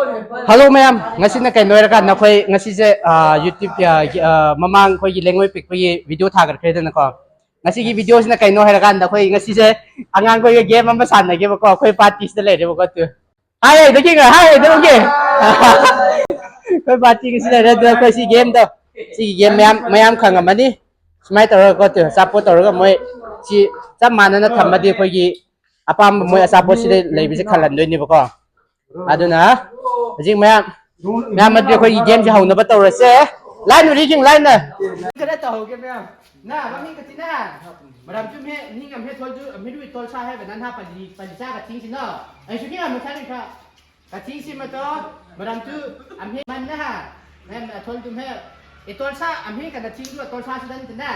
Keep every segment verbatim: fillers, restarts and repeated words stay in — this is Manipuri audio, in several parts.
Hello ꯃꯌꯥꯝ, ꯉꯁꯤꯅ ꯀꯩꯅꯣ ꯍꯥꯏꯔꯀꯥꯟꯗ ꯑꯩꯈꯣꯏ ꯉꯁꯤꯁꯦ, ꯑ, YouTube, ꯑ, ꯑ, ꯃꯃꯥꯡ ꯑꯩꯈꯣꯏꯒꯤ ꯂꯦꯡꯉꯣꯏ ꯄꯤꯛꯄꯒꯤ video ꯊꯥꯒꯠꯈ꯭ꯔꯦꯗꯅꯀꯣ꯫ ꯉꯁꯤꯒꯤ videoꯁꯤꯅ ꯀꯩꯅꯣ ꯍꯥꯏꯔꯀꯥꯟꯗ ꯑꯩꯈꯣꯏ ꯉꯁꯤꯁꯦ ꯑꯉꯥꯡꯈꯣꯏꯒ game ꯑꯃ ꯁꯥꯟꯅꯒꯦꯕꯀꯣ, ꯑꯩꯈꯣꯏ partyꯁꯤꯗ ꯂꯩꯔꯦꯕꯀꯣ꯫ ꯑꯗꯨ ꯍꯥꯏ ꯍꯩꯗꯣ ꯀꯤꯡ ꯍꯥꯏ ꯍꯩꯗꯣ ꯀꯤꯡ ꯑꯩꯈꯣꯏ partyꯒꯤ ꯁꯤ ꯂꯩꯔꯦ꯫ ꯑꯗꯨ ꯑꯩꯈꯣꯏ ꯁꯤ gameꯗꯣ, ꯁꯤꯒꯤ game ꯃꯌꯥꯝ ꯃꯌꯥꯝ ꯈꯪꯉꯝꯃꯅꯤ꯫ ꯁꯨꯃꯥꯏꯅ ꯇꯧꯔꯒꯀꯣ, ꯑꯆꯥꯄꯣꯠ ꯇꯧꯔꯒ ꯃꯣꯏ ꯁꯤ ꯆꯞ ꯃꯥꯟꯅꯅ ꯊꯝꯃꯗꯤ ꯑꯩꯈꯣꯏꯒꯤ ꯑꯄꯥꯝꯕ ꯃꯣꯏ ꯑꯆꯥꯄꯣꯠꯁꯤꯗ ꯂꯩꯕꯁꯦ ꯈꯜꯍꯟꯗꯣꯏꯅꯦꯕꯀꯣ꯫ ꯑꯗꯨꯅ ꯍꯧꯖꯤꯛ ꯃꯌꯥꯝ, ꯃꯌꯥꯝ ꯑꯗꯨꯗꯤ ꯑꯩꯈꯣꯏꯒꯤ gameꯁꯦ ꯍꯧꯅꯕ ꯇꯧꯔꯁꯦ꯫ Line ꯎꯔꯤ ꯀꯤꯡ, line꯫ ꯈꯔ ꯇꯧꯍꯧꯒꯦ ꯃꯌꯥꯝ꯫ ꯅ ꯃꯃꯤꯡ ꯀꯇꯤꯅ ꯃꯔꯝ ꯆꯨꯝꯃꯦ ꯅꯤꯡ ꯑꯃ ꯍꯦ ꯊꯣꯜꯗꯨ ꯃꯤꯔꯨ ꯇꯣꯜ ꯁꯥ ꯍꯥꯏꯕ ꯅꯟ ꯍꯥ ꯄꯜꯂꯤ ꯄꯜꯂꯤ ꯆꯥꯒ ꯊꯤꯡꯁꯤꯅꯣ꯫ ꯑꯩꯁꯨ ꯀꯤꯡ ꯑꯃ ꯁꯥꯔꯤ ꯈ ꯀꯊꯤꯡꯁꯤꯃꯇꯣ ꯃꯔꯝꯇꯨ ꯑꯝꯍꯦ ꯃꯟꯅꯍ ꯅꯦꯝ ꯑꯊꯣꯜꯗꯨꯝꯍꯦ ꯏꯇꯣꯜꯁꯥ ꯑꯝꯍꯦ ꯀꯅ ꯊꯤꯡꯗꯨ ꯏꯇꯣꯜꯁꯥꯁꯤꯗꯟꯇꯅ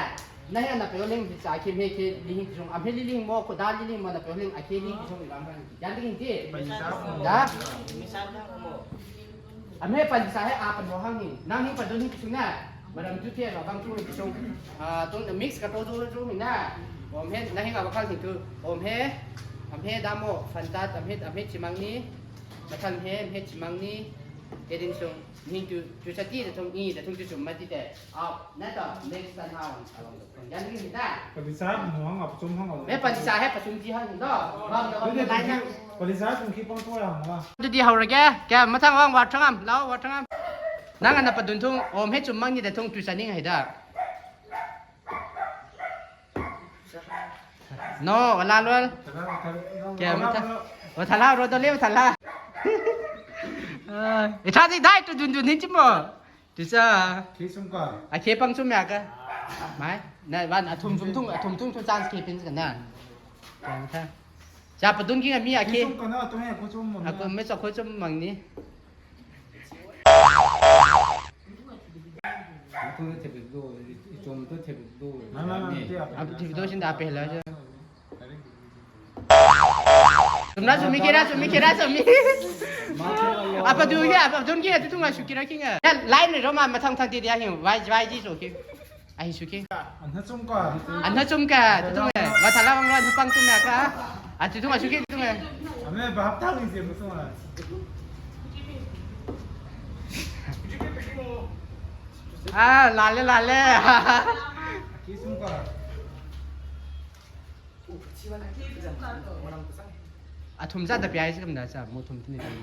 ꯅꯍꯦ ꯑꯅ ꯄꯦꯌꯣꯂꯤꯡ ꯆꯥꯈꯤ ꯃꯦ ꯈꯦ ꯂꯤꯍꯤꯡ ꯁꯨꯡ ꯑꯝꯍꯦ ꯂꯤꯂꯤꯡ ꯃꯣ ꯈꯨꯗꯥ ꯂꯤꯂꯤꯡ ꯃꯣꯅ ꯄꯦꯌꯣꯂꯤꯡ ꯑꯈꯦ ꯂꯤꯡ ꯁꯨꯡ ꯏꯔꯥꯡ ꯌꯥꯟꯗꯒꯤꯡꯇꯤ ꯗ ꯑꯝꯍꯦ ꯄꯟꯁꯥ ꯍꯦ ꯑꯥ ꯄꯟ ꯋꯥꯍꯪꯅꯤ ꯅꯪ ꯍꯤꯡ ꯄꯟꯗꯣ ꯍꯤꯡ ꯁꯨꯡꯅ ꯃꯔꯝ ꯇꯨ ꯊꯦ ꯋꯥꯍꯪ ꯇꯨ ꯁꯨꯡ ꯇꯨꯡ ꯃꯤꯛꯁ ꯀꯇꯣ ꯇꯨ ꯇꯨ ꯃꯤꯅ ꯑꯣꯝꯍꯦ ꯅꯍꯤꯡ ꯋꯥꯈꯜ ꯍꯤꯡ ꯇꯨ ꯑꯣꯝꯍꯦ ꯑꯝꯍꯦ ꯗꯥꯃꯣ ꯐꯟꯇꯥ ꯑꯝꯍꯦ ꯑꯝꯍꯦ ꯆꯤꯃꯥꯡꯅꯤ ꯃꯊꯪ ꯍꯦ ꯍꯦ ꯆꯤꯃꯥꯡꯅꯤ ꯀꯦꯗꯤꯟ ꯁꯨꯡ ꯅꯤꯡ ꯇꯨ ꯇꯨ ꯆꯇꯤ ꯗ ꯊꯨꯡ ꯏ ꯗ ꯊꯨꯡ ꯇꯨ ꯆꯨꯝ ꯃꯇꯤ ꯇꯦ ꯑꯥꯎ ꯅꯠꯇ ꯅꯦꯛꯁ ꯇ ꯅꯥꯎ ꯌꯥꯅꯤꯡꯉꯤꯗ ꯄꯂꯤꯁꯥ ꯃꯣꯍꯪ ꯑꯄꯆꯨꯝ ꯍꯪ ꯃꯦ ꯄꯂꯤꯁꯥ ꯍꯦ ꯄꯆꯨꯝ ꯇꯤ ꯍꯪ ꯗꯣ ꯃꯝ ꯗ ꯃꯝ ꯗ ꯂꯥꯏꯅ ꯄꯂꯤꯁꯥ ꯊꯨꯡꯈꯤ ꯄꯪꯊꯣꯛ ꯌꯥꯝꯃ ꯑꯗꯨꯗꯤ ꯍꯧꯔꯒꯦ꯫ ꯀꯌꯥ ꯃꯊꯪ ꯋꯥꯡ ꯋꯥꯔ ꯊꯉꯝ ꯂꯥꯎ ꯋꯥꯔ ꯊꯉꯝ ꯅꯪ ꯑꯅ ꯄꯗꯨꯟ ꯊꯨꯡ ꯑꯣꯝ ꯍꯦ ꯆꯨꯝ ꯃꯪꯒꯤ ꯗ ꯊꯨꯡ ꯇꯨ ꯆꯅꯤꯡ ꯍꯩꯗ ꯅꯣ ꯋꯥꯂꯥ ꯂꯣꯜ ꯀꯌꯥ ꯃꯊꯪ ꯋꯥꯊꯂꯥ ꯔꯣꯗꯣ ꯂꯦ ꯋꯥꯊꯂꯥ ꯏꯊꯥꯗꯤ ꯗꯥꯏ ꯇꯨ ꯗꯨꯟ ꯗꯨꯟ ꯍꯤꯟ ꯆꯤꯃꯣ ꯇꯨꯆꯥ ꯈꯦ ꯁꯨꯝ ꯀ ꯑꯈꯦ ꯄꯪ ꯆꯨꯝ ꯌꯥꯀ ꯃꯥꯏ ꯅ ꯋꯥꯟ ꯑꯊꯨꯝ ꯆꯨꯝ ꯊꯨꯝ ꯑꯊꯨꯝ ꯊꯨꯝ ꯊꯨꯝ ꯆꯥꯟꯁ ꯈꯦ ꯄꯤꯟ ꯀꯅ ꯀꯌꯥ ꯃꯊꯪ ꯆꯥ ꯄꯗꯨꯟ ꯀꯤ ꯃꯤ ꯈꯦ ꯑꯈꯦ ꯁꯨꯝ ꯀꯅ ꯑꯇꯣ ꯌꯥ ꯈꯣ ꯆꯨꯝ ꯃꯝ ꯑꯀꯨꯝ ꯃꯦ ꯆꯈꯣ ꯆꯨꯝ ꯃꯪꯅꯤ ꯃꯊꯪꯗ ꯊꯦꯕꯤꯗꯣ ꯏꯆꯣꯝꯗ ꯊꯦꯕꯤꯗꯣ ꯅꯪ ꯅꯪ ꯅꯪ ꯅꯠꯇꯦ, ꯑꯗꯨ ꯊꯤꯕꯤꯗꯣ ꯁꯤꯟꯗ ꯑꯄꯦ ꯍꯜꯂꯛꯑꯁꯦ ꯆꯨꯝꯅ ꯆꯨꯝꯃꯤ ꯈꯦꯔꯥ ꯆꯨꯝꯃꯤ ꯈꯦꯔꯥ ꯆꯨꯝꯃꯤ ꯑꯄꯗꯨꯒꯤ ꯑꯄꯗꯨꯟꯒꯤ ꯑꯗꯨ ꯇꯨꯡ ꯁꯨꯀꯤꯔ ꯀꯤꯡ ꯂꯥꯏꯟ ꯂꯩꯔꯣ ꯃꯥ ꯃꯊꯪ ꯊꯪꯗꯦꯗꯤ ꯍꯤꯡ ꯋꯥꯏ ꯋꯥꯏ ꯖꯤ ꯁꯣꯀꯤ ꯑꯍꯤ ꯁꯨꯀꯤ ꯑꯟꯍ ꯆꯨꯝ ꯀ ꯑꯟꯍ ꯆꯨꯝ ꯀ ꯑꯗꯨ ꯇꯨꯡ ꯋꯥ ꯊꯥꯂꯥ ꯋꯥꯡ ꯂꯣ ꯑꯟꯍ ꯄꯪ ꯆꯨꯝ ꯌꯥ ꯀ ꯑꯗꯨ ꯇꯨꯡ ꯁꯨꯀꯤ ꯇꯨꯡ ꯑꯃꯦ ꯚꯥꯞ ꯇꯥ ꯂꯤꯡꯁꯦ ꯃꯇꯨꯡ ꯑꯥ, ꯂꯥꯜꯂꯦ, ꯂꯥꯜꯂꯦ꯫ ꯑꯊꯨꯝ ꯆꯥꯗ ꯄꯤ ꯍꯥꯏꯁꯤ ꯀꯝꯗ ꯆꯥ? ꯃꯣ ꯊꯨꯝ ꯊꯤꯅꯤ ꯊꯨꯝ꯫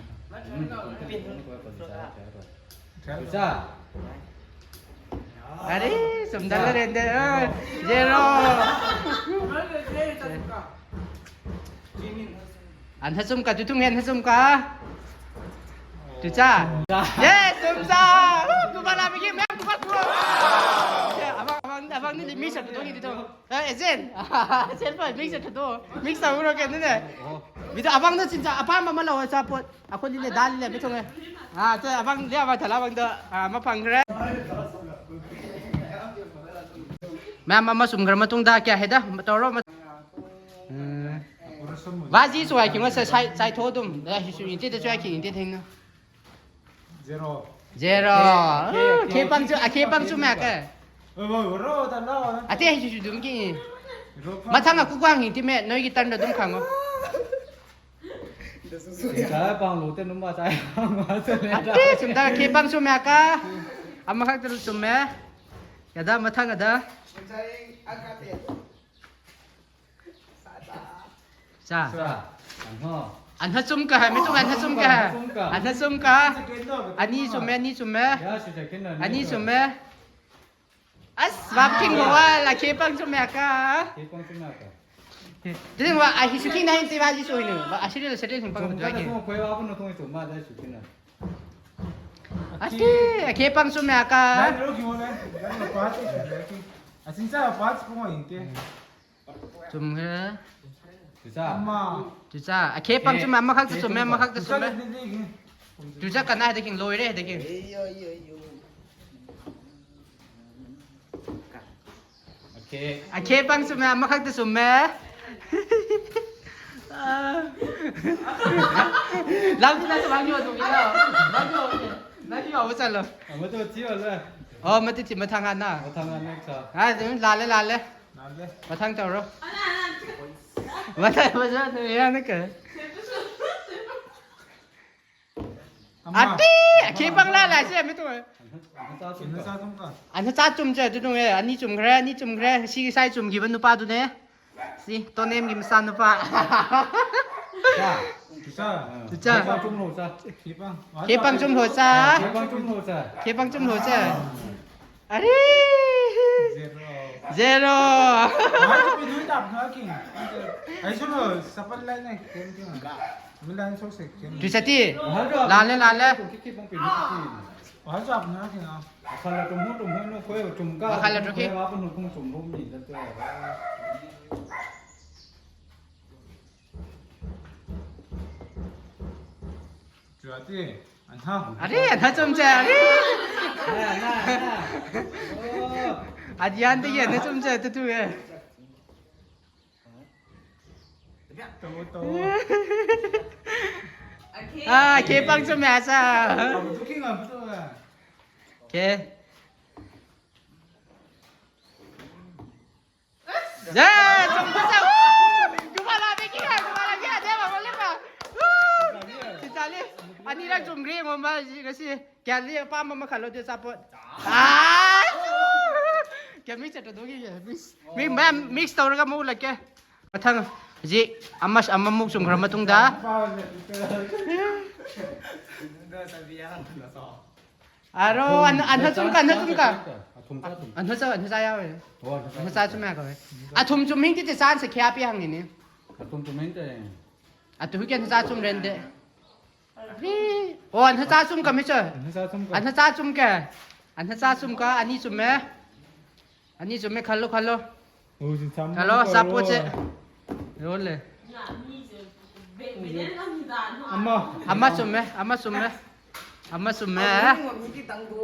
ꯆꯥ꯫ ꯑꯔꯦ, ꯆꯨꯝꯗ ꯂꯩꯔꯦꯟꯗꯦ꯫ ꯑ, zero꯫ ꯑꯟꯊ ꯆꯨꯝꯀ, ꯇꯨ ꯊꯨꯝ ꯍꯦꯟ ꯆꯨꯝꯀ꯫ ꯇꯨ ꯆꯥ꯫ ꯌꯦ, ꯆꯨꯝ ꯆꯥ꯫ ꯎ, ꯀꯨꯕꯥ ꯂꯥꯕꯤꯒꯤ ꯃꯌꯥꯝ ꯀꯨꯕꯥ ꯀꯨꯕꯥ꯫ ꯌꯦ, ꯑꯕꯥꯡ, ꯑꯕꯥꯡ, ꯑꯕꯥꯡ ꯅꯤꯂꯤ ꯃꯤ ꯆꯠꯄꯗꯣ ꯍꯤꯗꯤ ꯇꯧ꯫ ꯑꯦ, agent꯫ Agent ꯄꯥꯏ, ꯃꯤꯡ ꯆꯠꯈ꯭ꯔꯗꯣ꯫ Mix ꯇꯧꯔꯣ ꯀꯩꯅꯣꯅꯦ꯫ ꯃꯤꯗꯣ ꯑꯕꯥꯡꯗ ꯆꯤꯟꯖꯥꯛ ꯑꯄꯥꯝꯕ ꯑꯃ ꯂꯧ, ꯑꯆꯥꯄꯣꯠ꯫ ꯑꯩꯈꯣꯏꯗꯤꯅꯦ ꯗꯥꯜ ꯂꯩꯔꯝꯃꯦ ꯊꯣꯡꯉꯦ꯫ ꯑꯥ, ꯆꯦ ꯑꯕꯥꯡ, ꯂꯦ ꯑꯕꯥꯡ ꯊꯜꯂ ꯑꯕꯥꯡꯗ, ꯑꯥ, ꯑꯃ ꯐꯪꯈ꯭ꯔꯦ꯫ ꯃꯌꯥꯝ ꯑꯃ ꯆꯨꯝꯈ꯭ꯔ ꯃꯇꯨꯡꯗ ꯀꯌꯥ ꯍꯥꯏꯗ? ꯇꯧꯔꯣ꯫ ꯎꯝ꯫ ꯕꯥꯖꯤ ꯆꯨ ꯍꯥꯏꯈꯤꯕ ꯉꯁꯥꯏ ꯆꯥꯏ-, ꯆꯥꯏꯊꯣꯛ ꯑꯗꯨꯝ꯫ ꯑꯦ, ꯁꯤꯁꯨ ꯏꯟꯇꯦꯗ ꯆꯨ ꯍꯥꯏꯈꯤ, ꯏꯟꯇꯦ ꯊꯦꯡꯅ꯫ Zero꯫ Zero꯫ ꯑꯦ, ꯑꯦ, ꯑꯦ, ꯑꯦ꯫ ꯈꯦꯄꯥꯡꯁꯨ, ꯑ, ꯈꯦꯄꯥꯡꯁꯨ ꯃꯌꯥꯝ ꯀꯦ꯫ ꯑꯣ, ꯑꯣ, ꯔꯣ, ꯇ, ꯂꯣ꯫ ꯑꯇꯩ ꯍꯩꯁꯤꯁꯨ ꯑꯗꯨꯝ ꯀꯤ꯫ ꯔꯣ, ꯐ-꯫ ꯃꯊꯪ ꯑꯀꯨ ꯀꯥꯡ ꯍꯤꯡꯇꯤꯃꯦ, ꯅꯣꯏꯒꯤ ꯇꯟꯗ ꯑꯗꯨꯝ ꯈꯪꯉꯣ꯫ ꯆꯥꯏ ꯄꯥꯡ ꯂꯣ ꯇ ꯅꯨꯡꯕ ꯆꯥꯏ ꯄꯥꯡ ꯃꯥ ꯆꯠꯂꯦ꯫ ꯑꯇꯩ ꯁꯨꯝꯗ ꯈꯦꯄꯥꯡꯁꯨ ꯃꯌꯥꯝ ꯀ꯫ ꯑꯃꯈꯛꯇ ꯆꯨꯝꯃꯦ꯫ ꯌꯥꯗ, ꯃꯊꯪ ꯑꯗ꯫ ꯆꯥ꯫ ꯆꯥ꯫ ꯑꯟꯍꯣ꯫ ꯑꯟꯍ ꯆꯨꯝ ꯀ ꯍꯥꯏ, ꯃꯤꯇꯨꯡ ꯑꯟꯍ ꯆꯨꯝ ꯀ ꯍꯥꯏ꯫ ꯆꯨꯝ ꯀ꯫ ꯑꯟꯍ ꯆꯨꯝ ꯀ꯫ ꯆꯨꯝ ꯀ꯫ ꯑꯅꯤ ꯆꯨꯝꯃꯦ, ꯑꯅꯤ ꯆꯨꯝꯃꯦ꯫ ꯌꯥ, ꯁꯤ ꯁꯦꯀꯦꯟ ꯑꯅꯤ ꯑꯅꯤ ꯆꯨꯝꯃꯦ꯫ ꯆꯨꯝꯃꯦ꯫ ꯑꯁ, ꯕꯥꯞ ꯊꯤꯡꯕ ꯋꯥ, ꯂꯥꯛꯈꯤ ꯄꯪ ꯆꯨꯝꯃꯦ ꯑꯀ꯫ ꯁꯤ ꯄꯪ ꯆꯨꯝꯃꯦ ꯑꯀ꯫ ꯇꯤꯡ ꯋꯥ, ꯑꯍꯤ ꯁꯨꯇꯤ ꯅꯥꯏꯟ ꯇꯤ ꯕꯥꯖꯤ ꯁꯣꯏꯅ꯫ ꯕꯥ, ꯑꯁꯤꯗꯤ ꯁꯦꯇꯦꯜ ꯊꯤꯡ ꯄꯪ ꯆꯨꯝꯃꯦ ꯆꯨꯝꯃꯦ꯫ ꯆꯨꯝꯃꯦ꯫ ꯈꯣꯏ ꯋꯥ ꯄꯨꯟꯅ ꯊꯣꯡꯉꯦ ꯆꯨꯝꯃꯦ, ꯑꯗ ꯁꯨꯇꯤꯅ꯫ ꯑꯁꯤ, ꯑꯈꯦ ꯄꯪ ꯆꯨꯝꯃꯦ ꯑꯀ꯫ ꯅꯪ ꯂꯣꯏꯈꯤꯕꯣ, ꯅꯪ? ꯅꯪ ꯄꯥꯁ ꯇꯧꯁꯤꯜꯂꯛꯀꯦ꯫ ꯑꯁꯤ ꯆꯥ ꯄꯥꯁ ꯀꯨꯝꯕ ꯌꯦꯡꯇꯦ꯫ ꯆꯨꯝꯈ꯭ꯔꯦ꯫ ꯆꯨꯆꯥ꯫ ꯑꯃ꯫ ꯆꯨꯆꯥ꯫ ꯑꯈꯦ ꯄꯪ ꯆꯨꯝꯃꯦ, ꯑꯃꯈꯛꯇ ꯆꯨꯝꯃꯦ, ꯑꯃꯈꯛꯇ ꯆꯨꯆꯥ ꯆꯨꯝꯃꯦ꯫ ꯂꯩꯇꯦ, ꯂꯩꯇꯦ꯫ ꯆꯨꯆꯥ ꯀꯅꯥ ꯍꯥꯏꯗ ꯈꯤꯡ ꯂꯣꯏꯔꯦ ꯍꯥꯏꯗ ꯈꯤꯡ꯫ ꯑꯣꯀꯦ꯫ ꯑꯈꯦ ꯄꯪ ꯆꯨꯝꯃꯦ, ꯑꯃꯈꯛꯇ ꯆꯨꯝꯃꯦ꯫ ꯂꯥꯎꯗꯤ ꯅꯪꯁꯨ ꯃꯥꯡꯖꯧ ꯑꯗꯨꯝ ꯏꯜꯂꯣ꯫ ꯃꯥꯡꯖꯧ꯫ ꯅꯪꯁꯨ ꯌꯥꯎꯕ ꯆꯠꯂꯣ꯫ ꯑꯃꯗꯣ ꯊꯤꯌꯣ, ꯂꯣꯏ꯫ ꯑꯣ, ꯃꯇꯤ ꯊꯤ ꯃꯊꯪ ꯍꯥꯟꯅ꯫ ꯃꯊꯪ ꯍꯥꯟꯅ ꯅꯦꯛꯁ꯫ ꯑ, ꯑꯗꯨꯝ ꯂꯥꯜꯂꯦ, ꯂꯥꯜꯂꯦ꯫ ꯂꯥꯜꯂꯦ꯫ ꯃꯊꯪ ꯇꯧꯔꯣ꯫ ꯃꯊꯪ, ꯃꯊꯪ, ꯃꯊꯪ, ꯃꯊꯪ꯫ ꯑꯃ꯫ ꯑꯇꯤ! ꯈꯦ ꯄꯪꯂꯥ ꯂꯥꯏꯁꯦ ꯃꯤ ꯇꯣ꯫ ꯑꯅ ꯆꯥ ꯆꯨꯝ ꯆꯦ ꯑꯗꯨ ꯅꯨꯡꯉꯥꯏ꯫ ꯑꯅꯤ ꯆꯨꯝꯈ꯭ꯔꯦ, ꯑꯅꯤ ꯆꯨꯝꯈ꯭ꯔꯦ꯫ ꯁꯤ ꯉꯁꯥꯏ ꯆꯨꯝꯈꯤꯕ ꯅꯨꯄꯥꯗꯨꯅꯦ꯫ ꯁꯤ ꯇꯣꯅꯦꯝꯒꯤ ꯃꯆꯥꯅꯨꯄꯥ꯫ ꯆꯥ꯫ ꯆꯥ꯫ ꯆꯥ꯫ ꯆꯥ ꯆꯨꯝ ꯂꯣ ꯆꯥ꯫ ꯈꯦ ꯄꯪ꯫ ꯈꯦ ꯄꯪ ꯆꯨꯝ ꯂꯣ ꯆꯥ꯫ ꯈꯦ ꯄꯪ ꯆꯨꯝ ꯂꯣ ꯆꯥ꯫ ꯈꯦ ꯄꯪ ꯆꯨꯝ ꯂꯣ ꯆꯥ꯫ ꯑꯔꯦ! Zero꯫ Zero꯫ ꯇꯨꯏꯁꯇꯤ꯫ ꯂꯥꯜꯂꯦ, ꯂꯥꯜꯂꯦ꯫ ꯑꯔꯦ, ꯑꯟꯍ ꯆꯨꯝꯆꯦ, ꯑꯔꯦ꯫ ꯑꯗꯤꯌꯥꯟꯗꯒꯤ ꯑꯟꯍ ꯆꯨꯝꯆꯦ, ꯑꯗꯨ ꯇꯨꯋꯦ꯫ ꯇꯧꯋꯣ, ꯇꯧꯋꯣ꯫ ꯑꯥ, ꯈꯦ ꯄꯪ ꯆꯨꯝꯃꯦ, ꯑꯆꯥ꯫ ꯇꯧꯕꯗꯨ ꯈꯤꯡꯉ ꯐꯨꯠꯇꯣꯛꯑꯒ꯫ ꯈꯦ꯫ ꯌꯦ! ꯆꯨꯝꯃꯦ, ꯆꯨꯝꯃꯦ꯫ ꯋꯨ! ꯀꯨꯃꯥꯔ ꯂꯥꯛꯑꯦ, ꯀꯤ ꯍꯥꯏ, ꯀꯨꯃꯥꯔ ꯂꯥꯛꯑꯦ, ꯑꯗꯦ, ꯃꯃꯜ ꯂꯦꯞꯄ꯫ ꯋꯨ! ꯆꯤꯆꯥꯂꯤ, ꯑꯅꯤꯔꯛ ꯆꯨꯝꯈ꯭ꯔꯦ, ꯌꯦꯡꯉꯣ, ꯃꯥ ꯉꯁꯤ꯫ ꯀꯌꯥꯗꯤ ꯑꯄꯥꯝꯕ ꯑꯃ ꯈꯜꯂꯣ, ꯑꯗꯨ ꯑꯆꯥꯄꯣꯠ꯫ ꯑꯥ! ꯀꯌꯥ ꯃꯤꯛꯁ ꯆꯠꯇꯗꯧꯒꯤ, ꯃꯤꯛꯁ꯫ ꯃꯤ ꯃꯌꯥꯝ ꯃꯤꯛꯁ ꯇꯧꯔꯒ ꯑꯃꯨꯛ ꯎꯠꯂꯛꯀꯦ꯫ ꯃꯊꯪ ꯍꯧꯖꯤꯛ ꯑꯃ, ꯑꯃꯃꯨꯛ ꯆꯨꯝꯈ꯭ꯔ ꯃꯇꯨꯡꯗ꯫ ꯑꯔꯣ, ꯑꯟ-, ꯑꯟꯍ ꯆꯨꯝꯀ, ꯑꯟꯍ ꯆꯨꯝꯀ꯫ ꯑꯊꯨꯝ ꯆꯥ ꯆꯨꯝ꯫ ꯑꯟꯍ ꯆꯥ, ꯑꯟꯍ ꯆꯥ ꯌꯥꯎꯋꯦ꯫ ꯑꯣ, ꯑꯟꯍ ꯆꯥ꯫ ꯑꯟꯍ ꯆꯥ ꯆꯨꯝꯃꯦ ꯀꯧꯋꯦ꯫ ꯑꯊꯨꯝ ꯆꯨꯝ ꯍꯤꯡ ꯇꯤꯇꯤ ꯆꯥꯟꯁ ꯀꯌꯥ ꯄꯤ ꯍꯪꯉꯤꯅꯦ꯫ ꯑꯊꯨꯝ ꯆꯨꯝ ꯍꯤꯡ ꯇꯦ꯫ ꯑꯇꯨ ꯍꯨꯏ ꯀꯦ ꯑꯟꯍ ꯆꯥ ꯆꯨꯝ ꯔꯦꯟꯗꯦ꯫ ꯑꯣ, ꯑꯟꯍ ꯆꯥ ꯆꯨꯝ ꯀꯃꯤ ꯆꯣ꯫ ꯑꯟꯍ ꯆꯥ ꯆꯨꯝ ꯀ꯫ ꯑꯟꯍ ꯆꯥ ꯆꯨꯝ ꯀꯦ꯫ ꯑꯟꯍ ꯆꯥ ꯆꯨꯝ ꯀ, ꯑꯅꯤ ꯆꯨꯝꯃꯦ꯫ ꯑꯅꯤ ꯆꯨꯝꯃꯦ, ꯈꯜꯂꯣ, ꯈꯜꯂꯣ꯫ ꯍꯧꯖꯤꯛ ꯁꯝ ꯈꯜꯂꯣ, ꯀꯛꯑꯣ꯫ ꯑꯆꯥꯄꯣꯠꯁꯦ꯫ ꯂꯣꯜꯂꯦ꯫ ꯑꯃ꯫ ꯑꯃ ꯆꯨꯝꯃꯦ, ꯑꯃ ꯆꯨꯝꯃꯦ꯫ ꯑꯃ ꯆꯨꯝꯃꯦ꯫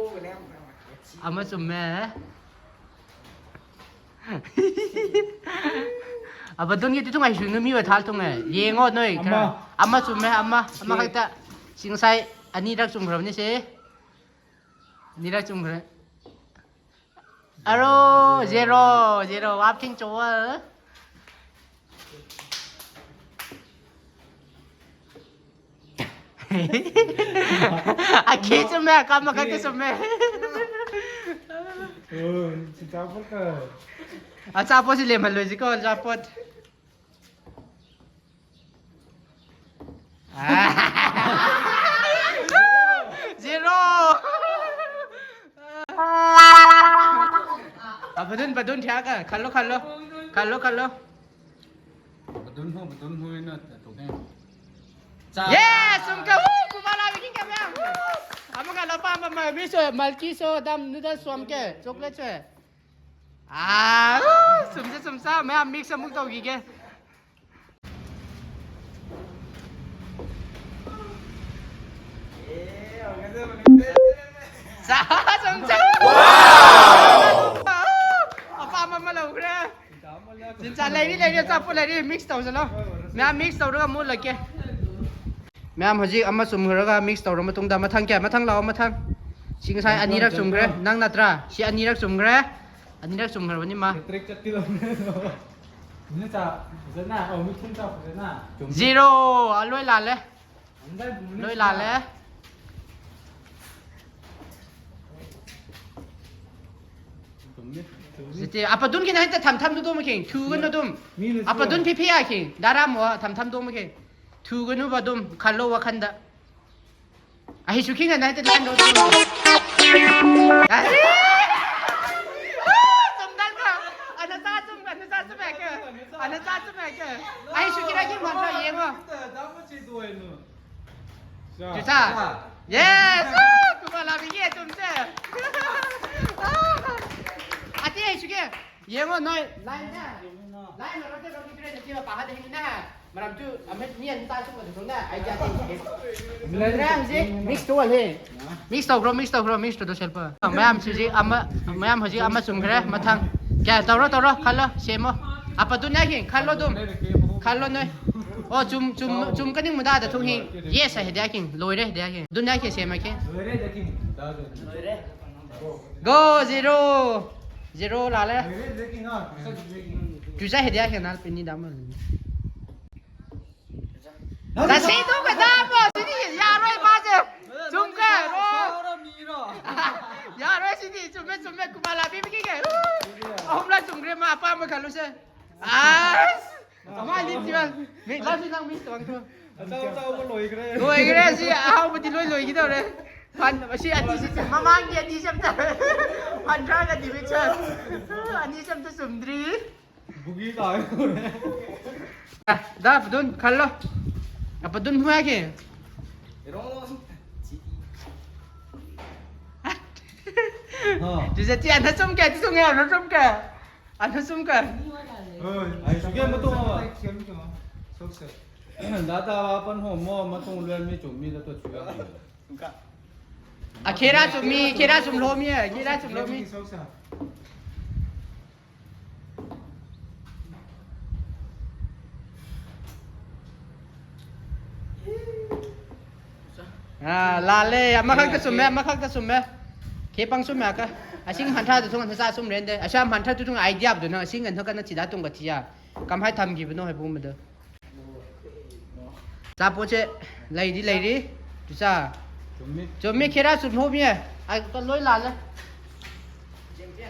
ꯑꯃ ꯆꯨꯝꯃꯦ꯫ ꯑꯕꯗꯨꯟꯒꯤ ꯇꯤꯊꯨꯡ ꯍꯥꯏꯁꯨ ꯅꯨꯃꯤ ꯑꯣꯏ ꯊꯥꯜ ꯊꯨꯡꯉꯦ꯫ ꯌꯦꯡꯉꯣ ꯅꯣꯏ ꯈꯔ꯫ ꯑꯃ꯫ ꯑꯃ ꯆꯨꯝꯃꯦ, ꯑꯃ, ꯑꯃꯈꯛꯇ꯫ ꯁꯤ ꯉꯁꯥꯏ ꯑꯅꯤꯔꯛ ꯆꯨꯝꯈ꯭ꯔꯕꯅꯤ ꯁꯤ꯫ ꯑꯅꯤꯔꯛ ꯆꯨꯝꯈ꯭ꯔꯦ꯫ ꯑꯔꯣ, zero, zero, ꯋꯥꯞ ꯊꯤꯡ ꯆꯣꯋꯜ꯫ ꯑꯈꯦ ꯆꯨꯝꯃꯦ, ꯀꯥ ꯃꯈꯛꯇ ꯆꯨꯝꯃꯦ꯫ ꯑꯣ, ꯁꯤ ꯆꯥꯄꯣꯠꯀ꯫ ꯑꯆꯥꯄꯣꯠꯁꯤ ꯂꯦꯝꯍꯜꯂꯣꯏꯁꯤꯀꯣ, ꯑꯆꯥꯄꯣꯠ꯫ ꯖꯦꯔꯣ꯫ ꯑ, ꯕꯗꯨꯟ, ꯕꯗꯨꯟ ꯊꯤꯌꯥꯒ, ꯈꯜꯂꯣ, ꯈꯜꯂꯣ꯫ ꯈꯜꯂꯣ, ꯈꯜꯂꯣ꯫ ꯕꯗꯨꯟ ꯍꯣ, ꯕꯗꯨꯟ ꯍꯣ ꯍꯥꯏꯅ ꯇꯧꯊꯣꯛꯀꯦ꯫ ꯆꯥ-, ꯌꯦꯁ! ꯆꯨꯝꯈ꯭ꯔꯦ! ꯎ! ꯀꯨꯃꯥꯔ ꯂꯥꯕꯤꯒꯤ ꯀꯦꯃꯦꯔꯥ! ꯎ! ꯑꯃꯨꯛꯀ ꯂꯨꯄꯥ ꯑꯃ, ꯃ-, ꯃꯤꯁꯨ, ꯃꯜꯀꯤꯁꯨ, ꯗꯝ ꯅꯨꯗꯜꯁ ꯁꯣꯝꯀꯦ, ꯆꯣꯀ꯭ꯂꯦꯠꯁꯨ꯫ ꯑꯥ! ꯎ! ꯆꯨꯝꯁꯦ, ꯆꯨꯝꯁꯦ꯫ ꯃꯌꯥꯝ ꯃꯤꯛꯁ ꯑꯃꯨꯛ ꯇꯧꯈꯤꯒꯦ꯫ ꯆꯥ, ꯆꯨꯝꯁꯦ! ꯋꯥꯎ! ꯑꯄꯥꯝꯕ ꯑꯃ ꯂꯧꯈ꯭ꯔꯦ꯫ ꯆꯤꯟꯆꯥ ꯂꯩꯔꯤ, ꯂꯩꯔꯤ, ꯑꯆꯥꯄꯣꯠ ꯂꯩꯔꯤ, ꯃꯤꯛꯁ ꯇꯧꯁꯤꯜꯂꯣ꯫ ꯃꯌꯥꯝ ꯃꯤꯛꯁ ꯇꯧꯔꯒ ꯃꯨꯜꯂꯛꯀꯦ꯫ ꯃꯌꯥꯝ ꯍꯧꯖꯤꯛ ꯑꯃ ꯆꯨꯝꯈ꯭ꯔꯒ ꯃꯤꯛꯁ ꯇꯧꯔ ꯃꯇꯨꯡꯗ ꯃꯊꯪ ꯀꯌꯥ? ꯃꯊꯪ ꯂꯥꯛꯑꯣ, ꯃꯊꯪ꯫ ꯁꯤ ꯉꯁꯥꯏ ꯑꯅꯤꯔꯛ ꯆꯨꯝꯈ꯭ꯔꯦ꯫ ꯅꯪ ꯅꯠꯇ꯭ꯔꯥ? ꯁꯤ ꯑꯅꯤꯔꯛ ꯆꯨꯝꯈ꯭ꯔꯦ꯫ ꯑꯅꯤꯔꯛ ꯆꯨꯝꯈ꯭ꯔꯕꯅꯤ ꯃꯥ꯫ ꯍꯦꯇ꯭ꯔꯤꯛ ꯆꯠꯀꯗꯧꯕꯅꯦ꯫ ꯃꯤꯅ ꯆꯥ ꯐꯖꯅ, ꯑꯧ, ꯃꯤ ꯊꯨꯝ ꯆꯥ ꯐꯖꯅ꯫ ꯆꯨꯝꯃꯤ꯫ ꯖꯤꯔꯣ꯫ ꯂꯣꯏ ꯂꯥꯜꯂꯦ꯫ ꯂꯣꯏ ꯂꯥꯜꯂꯦ꯫ ꯆꯨꯝꯃꯤ, ꯆꯨꯝꯃꯤ꯫ ꯖꯤꯇꯦ, ꯑꯄꯗꯨꯟ ꯈꯤꯇꯪ ꯍꯦꯛꯇ ꯊꯝ ꯊꯝꯗꯨ ꯇꯣꯃ ꯈꯤꯡ꯫ ꯊꯨꯒꯅꯨ ꯑꯗꯨꯝ꯫ ꯃꯤꯅꯁꯨ ꯑꯄꯗꯨꯟ ꯐꯤꯐꯤ ꯌꯥꯈꯤꯡ꯫ ꯗꯥꯔꯥꯃꯣ ꯊꯝ ꯊꯝ ꯇꯣꯃ ꯈꯤꯡ꯫ ꯊꯨꯒꯅꯨꯕ ꯑꯗꯨꯝ ꯈꯜꯂꯣ ꯋꯥꯈꯟꯗ꯫ ꯑꯍꯩꯁꯨ ꯈꯤꯡ ꯍꯥꯏꯅ ꯍꯦꯛꯇ ꯂꯥꯟꯗꯣ ꯑꯗꯨꯝ꯫ ꯑꯍꯩ! ꯆꯨꯝꯗꯪꯗꯣ꯫ ꯑꯅ ꯆꯥ ꯆꯨꯝ, ꯑꯅ ꯆꯥ ꯆꯨꯝ ꯌꯥꯈꯤꯡ꯫ ꯑꯅ ꯆꯥ ꯆꯨꯝ ꯌꯥꯈꯤꯡ꯫ ꯑꯍꯩꯁꯨ ꯈꯤꯔꯥ ꯈꯤꯡ ꯃꯥꯟꯊ꯭ꯔꯥ ꯌꯦꯡꯉꯣ꯫ ꯆꯥ꯫ ꯆꯨꯆꯥ꯫ ꯌꯦꯁ! ꯀꯨꯃꯥꯔ ꯂꯥꯕꯤꯒꯤ ꯆꯨꯝꯁꯦ꯫ ꯑꯇꯩ ꯍꯩꯁꯨꯒꯦ꯫ ꯌꯦꯡꯉꯣ ꯅꯣꯏ ꯂꯥꯏꯟꯁꯦ꯫ ꯂꯥꯏꯟ ꯃꯔꯛꯇ ꯔꯣꯀꯤ ꯇ꯭ꯔꯦꯟꯗ ꯊꯤꯕ ꯄꯥꯍꯗ ꯍꯤꯡꯅ꯫ ꯃꯔꯝꯁꯨ ꯑꯃ ꯃꯤ ꯑꯅꯤ ꯆꯥ ꯆꯨꯝꯕꯗꯨ ꯈꯪꯅ ꯑꯥꯏꯗꯤꯌꯥ ꯇꯧꯒꯦ꯫ ꯂꯣꯏꯔꯦ ꯍꯧꯖꯤꯛ ꯃꯤꯛꯁ ꯇꯧꯍꯜꯂꯦ꯫ ꯃꯤꯛꯁ ꯇꯧꯈ꯭ꯔꯣ, ꯃꯤꯛꯁ ꯇꯧꯈ꯭ꯔꯣ, ꯃꯤꯛꯁ ꯇꯧꯗꯣ ꯁꯦꯜꯄ꯫ ꯃꯌꯥꯝ ꯍꯧꯖꯤꯛ ꯑꯃ, ꯃꯌꯥꯝ ꯍꯧꯖꯤꯛ ꯑꯃ ꯆꯨꯝꯈ꯭ꯔꯦ꯫ ꯃꯊꯪ꯫ ꯀꯌꯥ ꯇꯧꯔꯣ, ꯇꯧꯔꯣ, ꯈꯜꯂꯣ, ꯁꯦꯝꯃꯣ꯫ ꯑꯄꯗꯨꯅ ꯍꯤꯡ, ꯈꯜꯂꯣ ꯑꯗꯨꯝ꯫ ꯈꯜꯂꯣ ꯅꯣꯏ꯫ ꯑꯣ, ꯆꯨꯝ, ꯆꯨꯝ, ꯆꯨꯝ ꯀꯅꯤꯡ ꯃꯨꯗꯥꯗ ꯊꯨꯡ ꯍꯤꯡ꯫ ꯌꯦꯁ ꯍꯥꯏꯗꯤ ꯍꯥꯏ ꯈꯤꯡ꯫ ꯂꯣꯏꯔꯦ ꯍꯥꯏꯗꯤ ꯍꯥꯏ ꯈꯤꯡ꯫ ꯑꯗꯨꯅ ꯍꯥꯏ ꯈꯤꯡ ꯁꯦꯝꯃ ꯈꯤꯡ꯫ ꯂꯣꯏꯔꯦ꯫ GO, zero. ꯖꯤꯔꯣ ꯂꯥꯜꯂꯦ꯫ ꯂꯣꯏꯔꯦ, ꯍꯧꯖꯤꯛꯀꯤ ꯅꯣ꯫ ꯆꯨꯆꯥ ꯍꯦꯗꯤꯌꯥ ꯈꯦꯅꯥꯜ ꯄꯤꯅꯤ ꯗꯥꯃ꯫ ꯅꯪ ꯇꯁꯦꯡꯗꯣ ꯀꯗꯥꯕꯣ? ꯁꯤꯗꯤ ꯌꯥꯔꯣꯏ ꯃꯥꯁꯦ꯫ ꯆꯨꯝꯈ꯭ꯔꯦ꯫ ꯁꯥꯎꯔ ꯃꯤꯔꯣ? ꯌꯥꯔꯣꯏ ꯁꯤꯗꯤ꯫ ꯆꯨꯝꯃꯦ, ꯆꯨꯝꯃꯦ꯫ ꯀꯨꯃꯥꯂꯥ ꯄꯤꯕꯤꯒꯦ꯫ ꯑꯍꯨꯝꯂꯛ ꯆꯨꯝꯈ꯭ꯔꯦ꯫ ꯃꯥ ꯑꯄꯥꯝꯕ ꯈꯜꯂꯨꯁꯦ꯫ ꯑꯁ! ꯃꯥ ꯂꯤꯠꯁꯤꯔ? ꯃꯤ, ꯂꯥꯁꯤ ꯅꯪ ꯃꯤ ꯇꯣꯡ ꯇꯣꯡ꯫ ꯑꯆꯧ ꯑꯆꯧꯕ ꯂꯣꯏꯈ꯭ꯔꯦ꯫ ꯂꯣꯏꯈ꯭ꯔꯦ꯫ ꯁꯤ ꯑꯍꯥꯎꯕꯗꯤ ꯂꯣꯏ ꯂꯣꯏꯈꯤꯗꯧꯔꯦ꯫ ꯐꯟ-, ꯁꯤ ꯑꯅꯤꯁꯤ ꯆꯨꯝ-, ꯃꯃꯥꯡꯒꯤ ꯑꯅꯤꯁꯤ ꯑꯝꯇ ꯐꯟ ꯈꯔꯒ ꯗꯤꯕꯤꯠ ꯁꯥ-, ꯑꯅꯤꯁꯤ ꯑꯝꯇ ꯆꯨꯝꯗ꯭ꯔꯤ꯫ ꯕꯨꯒꯤ ꯇꯥꯔꯦ꯫ ꯑ, ꯗꯥ ꯕꯗꯨꯟ ꯈꯜꯂꯣ꯫ ꯑ, ꯕꯗꯨꯟ ꯍꯨꯌꯥ ꯀꯦ? ꯑ꯫ ꯇꯨ ꯆꯠꯁꯤ, ꯑꯅ ꯆꯨꯝ ꯀꯦ, ꯇꯨ ꯆꯨꯝ ꯀꯦ, ꯑꯅ ꯆꯨꯝ ꯀꯦ? ꯑꯅ ꯆꯨꯝ ꯀꯦ? ꯍꯣꯏ꯫ ꯑꯩ ꯁꯨꯀꯦ ꯃꯇꯨꯡ ꯑꯃ꯫ ꯁꯦꯝ ꯀꯦ ꯃꯥ? ꯁꯣꯛꯁꯦ꯫ ꯗꯥ ꯇꯥ ꯋꯥꯄꯟ ꯍꯣ ꯃꯣ ꯃꯇꯨꯡ ꯂꯣꯏ ꯃꯤ ꯆꯨꯝ ꯃꯤ ꯗ ꯇꯣ ꯆꯨ ꯌꯥ꯫ ꯑꯈꯦꯔꯥ ꯆꯨꯝꯃꯤ, ꯈꯦꯔꯥ ꯆꯨꯝꯂꯣꯃꯤ, ꯈꯦꯔꯥ ꯆꯨꯝꯂꯣꯃꯤ꯫ ꯑꯥ, ꯂꯥꯜꯂꯦ꯫ ꯑꯃꯈꯛꯇ ꯆꯨꯝꯃꯦ, ꯑꯃꯈꯛꯇ ꯆꯨꯝꯃꯦ꯫ ꯈꯦꯄꯪ ꯆꯨꯝꯃꯦ ꯑꯀ꯫ ꯑꯁꯤꯡ ꯍꯟꯊꯗꯨ ꯊꯨꯡ ꯍꯟꯊ ꯆꯥ ꯆꯨꯝꯔꯦꯟꯗꯦ꯫ ꯑꯁꯥ ꯍꯟꯊꯗꯨ ꯊꯨꯡ ꯑꯥꯏꯗꯤꯌꯥꯕꯗꯨ ꯅꯪ ꯑꯁꯤꯡ ꯍꯟꯊ ꯀꯟꯅ ꯊꯤꯗꯥ ꯇꯨꯡꯒ ꯊꯤꯌꯥ꯫ ꯀꯃꯥꯏ ꯊꯝꯈꯤꯕꯅꯣ ꯍꯥꯏꯕꯒꯨꯝꯕꯗꯣ꯫ ꯑꯆꯥꯄꯣꯠꯁꯦ ꯂꯩꯗꯤ ꯂꯩꯔꯤ꯫ ꯆꯨꯆꯥ꯫ ꯆꯨꯝꯃꯤ꯫ ꯆꯨꯝꯃꯤ, ꯈꯦꯔꯥ ꯆꯨꯝꯍꯧꯃꯤꯌꯦ꯫ ꯑ, ꯂꯣꯏ ꯂꯥꯜꯂꯦ꯫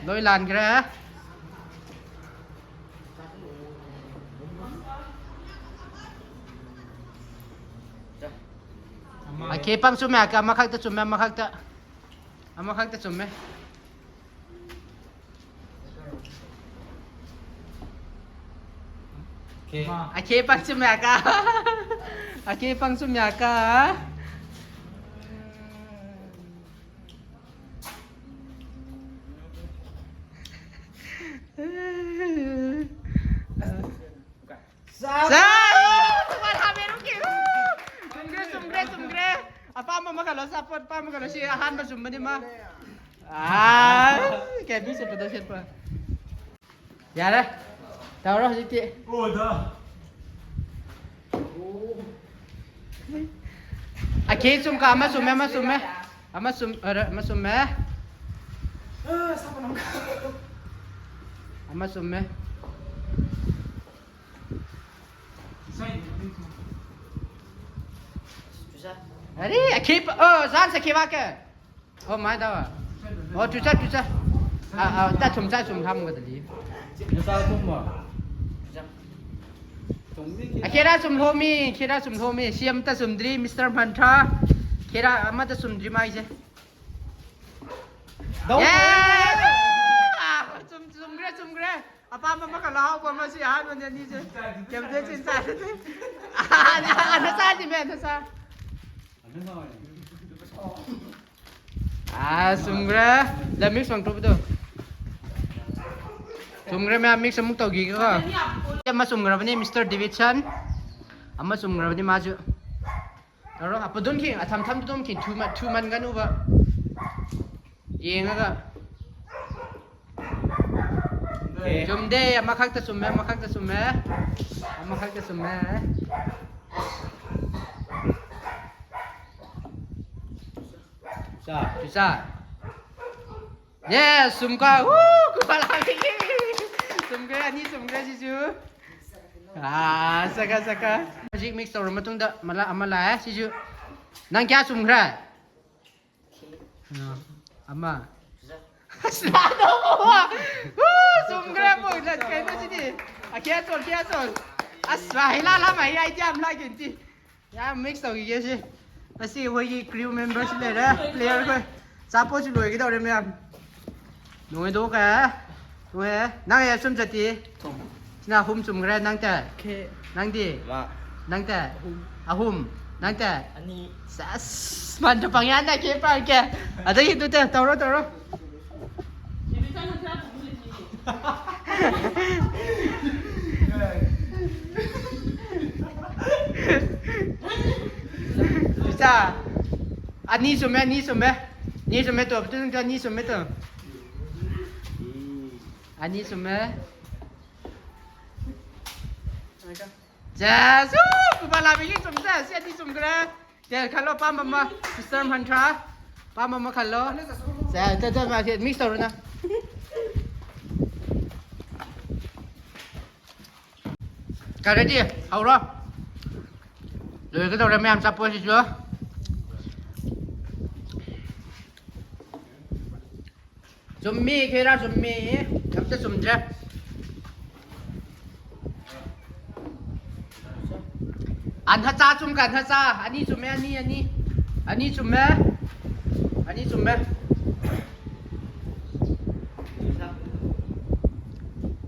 ꯂꯣꯏ ꯂꯥꯟꯈ꯭ꯔꯦ꯫ ꯑꯃ꯫ ꯑꯈꯦ ꯄꯪ ꯆꯨꯝꯃꯦ, ꯑꯃꯈꯛꯇ ꯆꯨꯝꯃꯦ, ꯑꯃꯈꯛꯇ꯫ ꯑꯃꯈꯛꯇ ꯆꯨꯝꯃꯦ꯫ ꯑꯣꯀꯦ꯫ ꯑꯀꯦ ꯄꯪ ꯆꯨꯝ ꯌꯥꯀ꯫ ꯑꯀꯦ ꯄꯪ ꯆꯨꯝ ꯌꯥꯀ꯫ ꯆꯥ! ꯆꯥ! ꯊꯨꯝꯕꯥꯜ ꯍꯥꯃꯦꯔꯨꯒꯤ꯫ ꯆꯨꯝꯈ꯭ꯔꯦ, ꯆꯨꯝꯈ꯭ꯔꯦ, ꯆꯨꯝꯈ꯭ꯔꯦ꯫ ꯑꯄꯥꯝꯕ ꯑꯃ ꯈꯜꯂꯣ, ꯑꯆꯥꯄꯣꯠ ꯑꯄꯥꯝꯕ ꯈꯜꯂꯣ꯫ ꯁꯤ ꯑꯍꯥꯟꯕ ꯆꯨꯝꯕꯅꯤ ꯃꯥ꯫ ꯑꯥ, ꯀꯦꯕꯤ ꯁꯦꯠꯄꯗꯣ ꯁꯦꯠꯄ꯫ ꯌꯥꯔꯦ꯫ ꯇꯧꯔꯣ ꯍꯧꯖꯤꯛꯇꯤ꯫ ꯑꯣꯏꯗ꯫ ꯑꯀꯦ ꯆꯨꯝꯀ ꯑꯃ ꯆꯨꯝꯃꯦ, ꯑꯃ ꯆꯨꯝꯃꯦ꯫ ꯑꯃ ꯆꯨꯝ-, ꯑꯔ-, ꯑꯃ ꯆꯨꯝꯃꯦ꯫ ꯑꯃ ꯆꯨꯝꯃꯦ꯫ अरे, अखिप, ओ, जान से खिवा के। ओ, माय दावा। ओ, टुचा, टुचा। आ, आ, ता थुम चा सुम हम गदली। ꯅꯆꯥ ꯊꯨꯝꯃꯣ? ꯑ, ꯈꯦꯔꯥ ꯁꯨꯝ ꯍꯣꯃꯤ, ꯈꯦꯔꯥ ꯁꯨꯝ ꯍꯣꯃꯤ꯫ ꯁꯤ ꯑꯝꯇ ꯆꯨꯝꯗ꯭ꯔꯤ, ꯃꯤꯁꯇꯔ ꯃꯟꯊ꯭ꯔꯥ꯫ ꯈꯦꯔꯥ ꯑꯃꯇ ꯆꯨꯝꯗ꯭ꯔꯤ ꯃꯥꯏꯁꯦ꯫ ꯗꯧ ꯌꯦ! ꯇꯧꯔꯦ! ꯆꯨꯝ-, ꯆꯨꯝꯈ꯭ꯔꯦ, ꯆꯨꯝꯈ꯭ꯔꯦ꯫ ꯑꯄꯥꯝꯕ ꯑꯃꯈꯛ ꯂꯧꯍꯧꯕ ꯑꯃ ꯁꯤ ꯑꯍꯥꯟꯕꯅꯦ ꯑꯅꯤꯁꯦ꯫ ꯀꯩꯝꯇ ꯆꯤꯟ ꯆꯥꯏ꯫ ꯑ, ꯅꯆꯥꯗꯤ ꯃꯦ, ꯅꯆꯥ꯫ ꯑ, ꯆꯨꯝꯈ꯭ꯔꯦ꯫ ꯂ mix ꯄꯥꯡꯊꯣꯛꯄꯗꯣ꯫ ꯆꯨꯝꯈ꯭ꯔꯦ ꯃꯌꯥꯝ, mix ꯑꯃꯨꯛ ꯇꯧꯈꯤꯒꯦꯀꯣ꯫ ꯑꯃ ꯆꯨꯝꯈ꯭ꯔꯕꯅꯤ, ꯃꯤꯁꯇꯔ ꯗꯦꯕꯤꯠꯁꯟ꯫ ꯑꯃ ꯆꯨꯝꯈ꯭ꯔꯕꯅꯤ ꯃꯥꯁꯨ꯫ ꯇꯧꯔꯣ, ꯑꯄꯗꯨꯝ ꯈꯤꯡ, ꯑꯊꯝ ꯊꯝ ꯇꯨꯝ ꯈꯤꯡ, ꯊꯨꯃꯟ-, ꯊꯨꯃꯟꯒꯅꯨꯕ꯫ ꯌꯦꯡꯉꯒ꯫ ꯑꯦ꯫ ꯆꯨꯝꯗꯦ, ꯑꯃꯈꯛꯇ ꯆꯨꯝꯃꯦ, ꯑꯃꯈꯛꯇ ꯆꯨꯝꯃꯦ꯫ ꯑꯃꯈꯛꯇ ꯆꯨꯝꯃꯦ꯫ ꯆꯥ꯫ ꯆꯨꯆꯥ꯫ Yes, ꯆꯨꯝꯀꯣ꯫ ꯋꯨ, ꯈꯨꯕꯥꯛ ꯂꯥꯎꯕꯤꯒꯦ꯫ ꯆꯨꯝꯈ꯭ꯔꯦ, ꯑꯅꯤ ꯆꯨꯝꯈ꯭ꯔꯦ ꯁꯤꯁꯨ꯫ ꯑꯥ, ꯆꯠꯈ꯭ꯔꯦ, ꯆꯠꯈ꯭ꯔꯦ꯫ ꯍꯧꯖꯤꯛ mix ꯇꯧꯔ ꯃꯇꯨꯡꯗ ꯃꯂꯥ ꯑꯃ ꯂꯥꯛꯑꯦ꯫ ꯁꯤꯁꯨ ꯅꯪ ꯀꯌꯥ ꯆꯨꯝꯈ꯭ꯔꯦ? ꯑꯥ, ꯑꯃ꯫ ꯑꯁ, ꯂꯥꯛꯑꯦ꯫ ꯋꯨ, ꯆꯨꯝꯈ꯭ꯔꯦ, ꯑꯃꯨꯛ꯫ ꯀꯩꯅꯣ ꯁꯤꯗꯤ? ꯑꯈꯦ ꯑꯆꯣꯟ, ꯑꯈꯦ ꯑꯆꯣꯟ꯫ ꯑꯁ, ꯋꯥ, ꯍꯩ ꯂꯥ ꯂꯥ ꯃꯍꯤ idea ꯑꯃ ꯂꯥꯛꯀꯦ ꯁꯤ꯫ ꯌꯥꯝ mix ꯇꯧꯈꯤꯒꯦ ꯁꯤ꯫ ꯉꯁꯤ ꯑꯩꯈꯣꯏꯒꯤ crew member ꯁꯨ ꯂꯩꯔꯦ, player ꯈꯣꯏ꯫ ꯑꯆꯥꯄꯣꯠꯁꯨ ꯂꯣꯏꯒꯗꯧꯔꯦ ꯃꯌꯥꯝ꯫ ꯅꯣꯏꯗꯣ ꯀꯌꯥ? ꯅꯣꯏ, ꯅꯪ ꯀꯌꯥ ꯆꯨꯝ ꯆꯠꯇꯤ? ꯊꯨꯝ꯫ ꯁꯤꯅ ꯑꯍꯨꯝ ꯆꯨꯝꯈ꯭ꯔꯦ, ꯅꯪ ꯇ? ꯈꯦ꯫ ꯅꯪꯗꯤ? ꯑꯃ꯫ ꯅꯪ ꯇ? ꯑꯍꯨꯝ꯫ ꯑꯍꯨꯝ꯫ ꯅꯪ ꯇ? ꯑꯅꯤ꯫ ꯁꯦꯁ! ꯃꯥꯟꯗ ꯄꯪꯌꯥꯟꯗ ꯈꯦ ꯄꯥꯟ ꯀꯦ꯫ ꯑꯗꯒꯤ ꯑꯗꯨ ꯇ ꯇꯧꯔꯣ, ꯇꯧꯔꯣ꯫ ꯏꯆꯥ, ꯑꯅꯤ ꯆꯨꯝꯃꯦ, ꯑꯅꯤ ꯆꯨꯝꯃꯦ꯫ ꯑꯅꯤ ꯆꯨꯝꯃꯦ ꯇꯣ, ꯑꯅꯤ ꯆꯨꯝꯃꯦ ꯇꯣ꯫ ꯑꯅꯤ ꯆꯨꯝꯃꯦ꯫ ꯆꯦꯁ! ꯎ! ꯀ꯭ꯔꯤꯄꯥꯂꯥꯕꯤꯒꯤ ꯆꯨꯝꯗ꯭ꯔꯦ, ꯁꯤ ꯑꯅꯤ ꯆꯨꯝꯈ꯭ꯔꯦ꯫ ꯁꯦ, ꯈꯜꯂꯣ ꯑꯄꯥꯝꯕ ꯑꯃ, ꯃꯤꯁꯇꯔ ꯃꯟꯊ꯭ꯔꯥ꯫ ꯑꯄꯥꯝꯕ ꯑꯃ ꯈꯜꯂꯣ꯫ ꯁꯦ, ꯆꯠ, ꯆꯠ, ꯃꯥꯁꯦ mix ꯇꯧꯔꯣ ꯅꯪ꯫ ꯀ ready? ꯍꯧꯔꯣ꯫ ꯂꯣꯏꯒꯗꯧꯔꯦ ꯃꯌꯥꯝ ꯆꯥꯄꯣꯠꯁꯤꯁꯨ꯫ ꯆꯨꯝꯃꯤ, ꯈꯦꯔꯥ ꯆꯨꯝꯃꯤ꯫ ꯑꯝꯇ ꯆꯨꯝꯗ꯭ꯔꯦ꯫ ꯑꯟꯍꯆꯥ ꯆꯨꯝ ꯀꯟꯍꯆꯥ꯫ ꯑꯅꯤ ꯆꯨꯝꯃꯦ, ꯑꯅꯤ, ꯑꯅꯤ꯫ ꯑꯅꯤ ꯆꯨꯝꯃꯦ꯫ ꯑꯅꯤ ꯆꯨꯝꯃꯦ꯫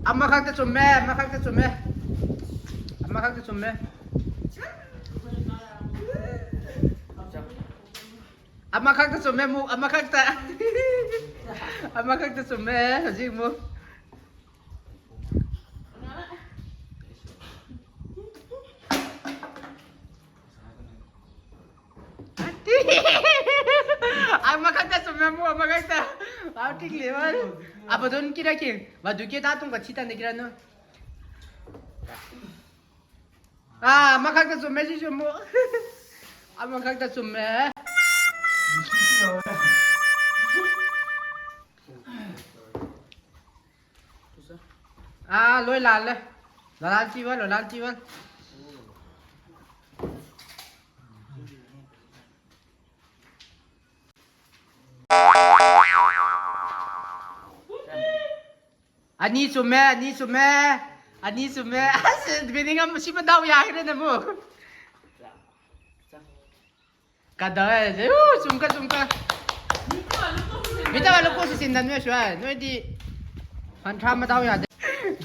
ꯑꯃꯈꯛꯇ ꯆꯨꯝꯃꯦ, ꯑꯃꯈꯛꯇ ꯆꯨꯝꯃꯦ꯫ ꯑꯃꯈꯛꯇ ꯆꯨꯝꯃꯦ꯫ ꯑꯃꯈꯛꯇ ꯆꯨꯝꯃꯦ ꯑꯃꯨꯛ, ꯑꯃꯈꯛꯇ꯫ ꯑꯃꯈꯛꯇ ꯆꯨꯝꯃꯦ ꯍꯧꯖꯤꯛ ꯑꯃꯨꯛ꯫ ꯑꯃꯈꯛꯇ ꯆꯨꯝꯃꯦ ꯑꯃꯨꯛ, ꯑꯃꯈꯛꯇ꯫ Outing level. ꯑꯕꯗꯣꯟ ꯀꯤꯔꯛꯈꯤ꯫ ꯃꯗꯨꯒꯤ ꯇꯥ ꯇꯨꯡꯒ ꯊꯤ ꯇꯟꯗ ꯀꯤꯔꯛꯅꯨ꯫ ꯑꯥ, ꯑꯃꯈꯛꯇ ꯆꯨꯝꯃꯦ ꯁꯤꯁꯨ ꯑꯃꯨꯛ꯫ ꯑꯃꯈꯛꯇ ꯆꯨꯝꯃꯦ꯫ ꯑꯥ, ꯂꯣꯏ ꯂꯥꯜꯂꯦ꯫ ꯂꯣꯂꯥꯜ ꯆꯤꯕ, ꯂꯣꯂꯥꯜ ꯆꯤꯕ꯫ ꯑꯅꯤ ꯆꯨꯝꯃꯦ, ꯑꯅꯤ ꯆꯨꯝꯃꯦ, ꯑꯅꯤ ꯆꯨꯝꯃꯦ꯫ ꯑꯁ, ꯕꯤꯅꯤꯡ ꯑꯃ ꯁꯤ ꯃꯗꯥꯎ ꯌꯥꯈ꯭ꯔꯦꯅꯦ ꯑꯃꯨꯛ꯫ ꯀꯗꯧꯔꯦ? ꯎ, ꯆꯨꯝꯀ, ꯆꯨꯝꯀ꯫ ꯃꯤꯇ ꯂꯨꯀꯣ ꯁꯤ ꯆꯤꯟꯗ ꯅꯣꯏ ꯁ꯭ꯋꯥꯏ꯫ ꯅꯣꯏꯗꯤ ꯐꯟ ꯊ꯭ꯔꯥ ꯃꯗꯥꯎ ꯌꯥꯗꯦ꯫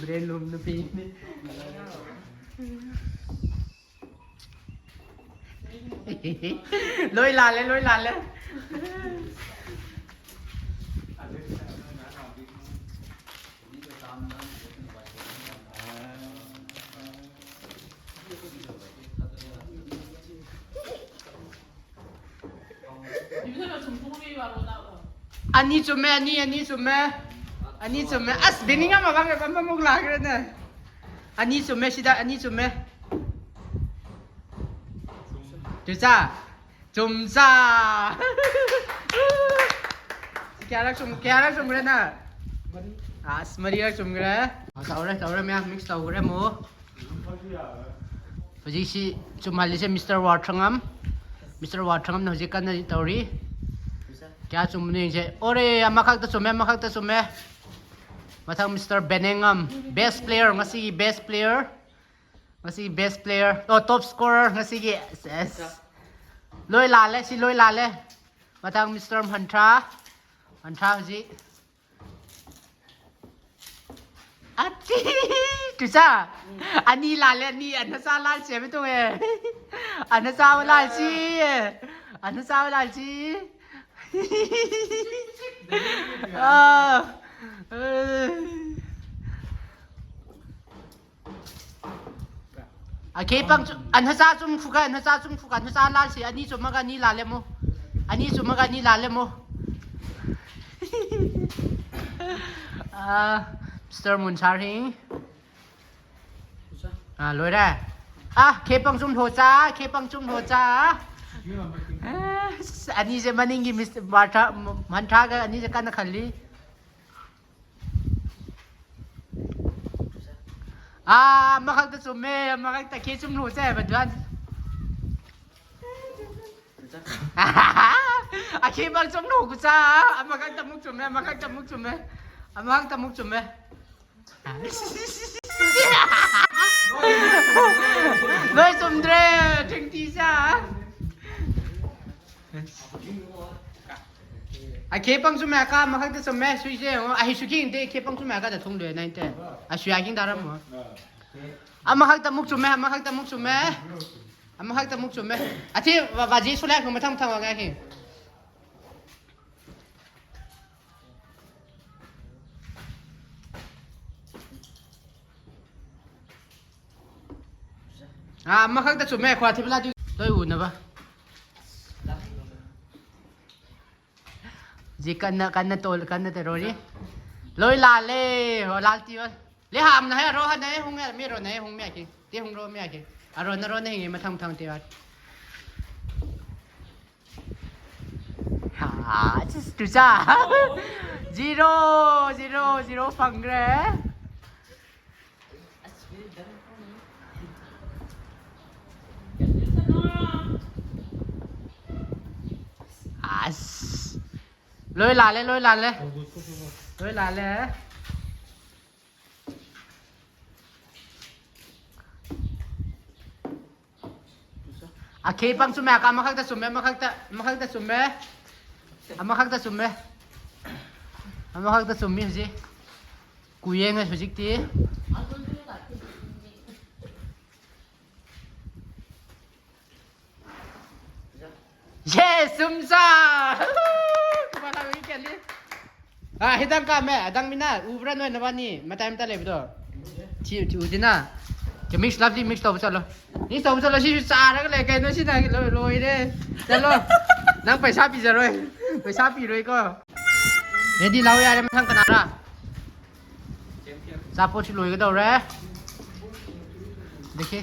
ꯕ꯭ꯔꯦꯟ ꯂꯨꯝ ꯅꯨꯄꯤ꯫ ꯂꯣꯏ ꯂꯥꯜꯂꯦ, ꯂꯣꯏ ꯂꯥꯜꯂꯦ꯫ ꯑꯅꯤ ꯆꯨꯝꯃꯦ, ꯑꯅꯤ, ꯑꯅꯤ ꯆꯨꯝꯃꯦ꯫ ꯑꯅꯤ ꯆꯨꯝꯃꯦ꯫ ꯑꯁ, ꯕꯤꯅꯤꯡ ꯑꯃ ꯃꯥꯡꯈ꯭ꯔꯦ, ꯑꯃꯃꯨꯛ ꯂꯥꯛꯈ꯭ꯔꯦꯅꯦ꯫ ꯑꯅꯤ ꯆꯨꯝꯃꯦ, ꯁꯤꯗ ꯑꯅꯤ ꯆꯨꯝꯃꯦ꯫ ꯆꯨꯝꯆꯥ꯫ ꯆꯨꯝꯆꯥ꯫ ꯀꯌꯥꯔꯛ ꯆꯨꯝ-, ꯀꯌꯥꯔꯛ ꯆꯨꯝꯈ꯭ꯔꯦ ꯅꯪ? ꯑꯁ, ꯃꯔꯤꯔꯛ ꯆꯨꯝꯈ꯭ꯔꯦ꯫ ꯇꯧꯔꯦ, ꯇꯧꯔꯦ, ꯃꯌꯥꯝ mix ꯇꯧꯈ꯭ꯔꯦ ꯑꯃꯨꯛ꯫ ꯍꯧꯖꯤꯛꯁꯤ ꯆꯨꯝꯍꯜꯂꯤꯁꯦ ꯃꯤꯁꯇꯔ ꯋꯥꯊ꯭ꯔꯉꯝ꯫ ꯃꯤꯁꯇꯔ ꯋꯥꯊ꯭ꯔꯉꯝꯅ ꯍꯧꯖꯤꯛ ꯀꯟꯅ ꯇꯧꯔꯤ꯫ ꯀꯌꯥ ꯆꯨꯝꯕꯅꯣ ꯌꯦꯡꯁꯦ꯫ ꯑꯣꯔꯦ, ꯑꯃꯈꯛꯇ ꯆꯨꯝꯃꯦ, ꯑꯃꯈꯛꯇ ꯆꯨꯝꯃꯦ꯫ ꯃꯊꯪ ꯃꯤꯁꯇꯔ ꯕꯦꯅꯦꯉꯝ, best player, ꯉꯁꯤꯒꯤ best player꯫ ꯉꯁꯤꯒꯤ best player꯫ ꯑꯣ, top scorer ꯉꯁꯤꯒꯤ꯫ ꯑꯁ, ꯑꯁ꯫ ꯂꯣꯏ ꯂꯥꯜꯂꯦ, ꯁꯤ ꯂꯣꯏ ꯂꯥꯜꯂꯦ꯫ ꯃꯊꯪ ꯃꯤꯁꯇꯔ ꯃꯟꯊ꯭ꯔꯥ꯫ ꯃꯟꯊ꯭ꯔꯥ ꯍꯧꯖꯤꯛ꯫ ꯑꯇꯤ! ꯇꯨꯆꯥ! ꯑꯅꯤ ꯂꯥꯜꯂꯦ, ꯑꯅꯤ꯫ ꯑꯅ ꯆꯥ ꯂꯥꯜ ꯁꯦꯝꯃꯦ ꯇꯣꯡꯉꯦ꯫ ꯑꯅ ꯆꯥꯕ ꯂꯥꯜꯁꯤ꯫ ꯑꯅ ꯆꯥꯕ ꯂꯥꯜꯁꯤ꯫ ꯑꯥ꯫ ꯑꯀꯦ ꯄꯪ ꯆꯨ-, ꯑꯟꯍꯆꯥ ꯆꯨꯝ ꯐꯨꯒ, ꯑꯟꯍꯆꯥ ꯆꯨꯝ ꯐꯨꯒ, ꯑꯟꯍꯆꯥ ꯂꯥꯜꯁꯤ꯫ ꯑꯅꯤ ꯆꯨꯝꯃꯒ ꯑꯅꯤ ꯂꯥꯜꯂꯦ ꯑꯃꯨꯛ꯫ ꯑꯅꯤ ꯆꯨꯝꯃꯒ ꯑꯅꯤ ꯂꯥꯜꯂꯦ ꯑꯃꯨꯛ꯫ ꯑꯥ, ꯃꯤꯁꯇꯔ ꯃꯨꯟꯁꯥꯔꯍꯤꯡ꯫ ꯑꯥ, ꯂꯣꯏꯔꯦ꯫ ꯑꯥ, ꯈꯦ ꯄꯪ ꯆꯨꯝ ꯂꯣꯆꯥ, ꯈꯦ ꯄꯪ ꯆꯨꯝ ꯂꯣꯆꯥ꯫ ꯑꯁ, ꯑꯅꯤꯁꯦ ꯃꯅꯤꯡꯒꯤ ꯃꯤꯁ-, ꯃꯥꯔꯊꯥ-, ꯃꯟꯊ꯭ꯔꯥꯒ ꯑꯅꯤꯁꯦ ꯀꯟꯅ ꯈꯜꯂꯤ꯫ ꯑꯥ, ꯑꯃꯈꯛꯇ ꯆꯨꯝꯃꯦ, ꯑꯃꯈꯛꯇ ꯈꯦ ꯆꯨꯝ ꯂꯣꯆꯥ ꯍꯥꯏꯕ ꯑꯗꯨ꯫ ꯑꯈꯦ ꯄꯪ ꯆꯨꯝ ꯂꯣꯆꯥ, ꯑꯃꯈꯛꯇ ꯑꯃꯨꯛ ꯆꯨꯝꯃꯦ, ꯑꯃꯈꯛꯇ ꯑꯃꯨꯛ ꯆꯨꯝꯃꯦ, ꯑꯃꯈꯛꯇ ꯑꯃꯨꯛ ꯆꯨꯝꯃꯦ꯫ ꯂꯣꯏ ꯆꯨꯝꯗ꯭ꯔꯦ, twenty ꯆꯥ꯫ ꯑꯈꯦ ꯄꯪ ꯆꯨꯝꯃꯦ, ꯑꯀꯥ ꯑꯃꯈꯛꯇ ꯆꯨꯝꯃꯦ, ꯁꯨꯏꯁꯦ ꯌꯦꯡꯉꯣ, ꯑꯍꯩ ꯁꯨꯈꯤ ꯌꯦꯡꯗꯦ, ꯑꯈꯦ ꯄꯪ ꯆꯨꯝꯃꯦ, ꯑꯀꯥꯗ ꯊꯨꯡꯗꯣꯏ, ꯅꯥꯏꯟꯇꯦ꯫ ꯑꯁꯨ ꯌꯥꯒꯤꯡ ꯇꯥꯔꯝꯃꯣ꯫ ꯑꯃꯈꯛꯇ ꯑꯃꯨꯛ ꯆꯨꯝꯃꯦ, ꯑꯃꯈꯛꯇ ꯑꯃꯨꯛ ꯆꯨꯝꯃꯦ꯫ ꯑꯃꯈꯛꯇ ꯑꯃꯨꯛ ꯆꯨꯝꯃꯦ꯫ ꯑꯊꯤ, ꯕꯥ-, ꯕꯥꯖꯤ ꯁꯨꯂꯥꯏ ꯃꯊꯪ ꯃꯊꯪ ꯋꯥ ꯉꯥꯡꯈꯤ꯫ ꯑꯥ, ꯑꯃꯈꯛꯇ ꯆꯨꯝꯃꯦ, ꯈ꯭ꯋꯥ ꯊꯤꯕ ꯂꯥꯗꯨ ꯂꯣꯏ ꯎꯅꯕ꯫ ꯖꯤ ꯀꯟꯅ, ꯀꯟꯅ ꯇꯣꯜ-, ꯀꯟꯅ ꯇꯧꯔꯤ꯫ ꯂꯣꯏ ꯂꯥꯜꯂꯦ, ꯍꯣ, ꯂꯥꯜ ꯇꯤꯌꯣꯜ꯫ ꯂꯦ ꯍꯥꯝꯅ ꯍꯥꯏ, ꯔꯣ ꯍꯟꯅ ꯍꯦ ꯍꯨꯡ ꯃꯤ ꯔꯣ ꯅ ꯍꯦ ꯍꯨꯡ ꯃꯤ ꯑꯀꯤ꯫ ꯇꯤ ꯍꯨꯡ ꯔꯣ ꯃꯤ ꯑꯀꯤ꯫ ꯑꯔꯣ ꯅ ꯔꯣ ꯅ ꯍꯤꯡꯉꯦ ꯃꯊꯪ ꯃꯊꯪ ꯇꯤꯌꯣꯜ꯫ ꯍꯥ, ꯆꯤꯁ ꯇꯨꯆꯥ꯫ Zero, zero, zero ꯐꯪꯈ꯭ꯔꯦ꯫ ꯑꯁ, very dumb. ꯑꯁ, ꯂꯣꯏ ꯂꯥꯜꯂꯦ, ꯂꯣꯏ ꯂꯥꯜꯂꯦ, ꯂꯣꯏ ꯂꯥꯜꯂꯦ꯫ ꯑꯈꯦ ꯄꯪ ꯆꯨꯝꯃꯦ, ꯑꯃꯈꯛꯇ ꯆꯨꯝꯃꯦ, ꯑꯃꯈꯛꯇ, ꯑꯃꯈꯛꯇ ꯆꯨꯝꯃꯦ, ꯑꯃꯈꯛꯇ ꯆꯨꯝꯃꯦ, ꯑꯃꯈꯛꯇ ꯆꯨꯝꯃꯤ ꯍꯧꯖꯤꯛ꯫ ꯀꯨꯌꯦꯡꯉꯦ ꯍꯧꯖꯤꯛꯇꯤ꯫ ꯌꯦꯁ, ꯆꯨꯝꯆꯥ! ꯀꯃꯥꯏꯅ ꯇꯧꯔꯤ, ꯀꯦꯟꯗꯤ? ꯑꯥ, ꯍꯤꯗꯥꯛ ꯀꯥꯝꯃꯦ꯫ ꯑꯗꯪ ꯃꯤꯅ ꯎꯕ꯭ꯔꯥ, ꯅꯣꯏ ꯅꯕꯥꯅꯤ ꯃꯇꯥꯏ ꯃꯇꯥꯏ ꯂꯩꯕꯗꯣ? ꯊꯤ-, ꯊꯤ ꯎꯗꯦꯅ? ꯀꯦ, ꯃꯤꯛꯁ ꯂꯞꯂꯤ ꯃꯤꯛꯁ ꯇꯧꯕ ꯆꯠꯂꯣ꯫ ꯃꯤꯛꯁ ꯇꯧꯕ ꯆꯠꯂꯣ꯫ ꯁꯤꯁꯨ ꯆꯥꯔꯒ ꯂꯩ ꯀꯩꯅꯣ, ꯁꯤꯅ ꯂꯣꯏ-, ꯂꯣꯏꯔꯦ꯫ ꯆꯠꯂꯣ꯫ ꯅꯪ ꯄꯩꯁꯥ ꯄꯤꯖꯔꯣꯏ꯫ ꯄꯩꯁꯥ ꯄꯤꯔꯣꯏꯀꯣ꯫ ꯔꯦꯗꯤ ꯂꯥꯎ ꯌꯥꯔꯦ, ꯃꯊꯪ ꯀꯅꯥꯔꯥ? ꯑꯆꯥꯄꯣꯠꯁꯨ ꯂꯣꯏꯒꯗꯧꯔꯦ꯫ ꯗꯦꯈꯦ꯫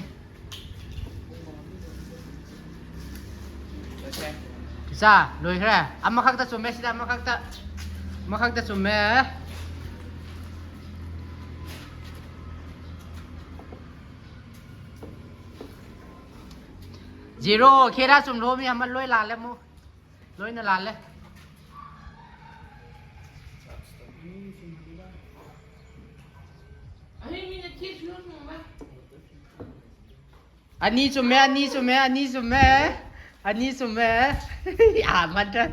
ꯏꯆꯥ, ꯂꯣꯏꯈ꯭ꯔꯦ꯫ ꯑꯃꯈꯛꯇ ꯆꯨꯝꯃꯦ ꯁꯤꯗ, ꯑꯃꯈꯛꯇ꯫ ꯑꯃꯈꯛꯇ ꯆꯨꯝꯃꯦ꯫ ꯖꯤꯔꯣ꯫ ꯈꯦꯔꯥ ꯆꯨꯝꯂꯣ, ꯃꯤ ꯑꯃ ꯂꯣꯏ ꯂꯥꯜꯂꯦ ꯑꯃꯨꯛ꯫ ꯂꯣꯏꯅ ꯂꯥꯜꯂꯦ꯫ ꯑꯅꯤ ꯆꯨꯝꯃꯦ, ꯑꯅꯤ ꯆꯨꯝꯃꯦ, ꯑꯅꯤ ꯆꯨꯝꯃꯦ, ꯑꯅꯤ ꯆꯨꯝꯃꯦ꯫ ꯌꯥꯝꯃꯟꯗ꯭ꯔꯥ?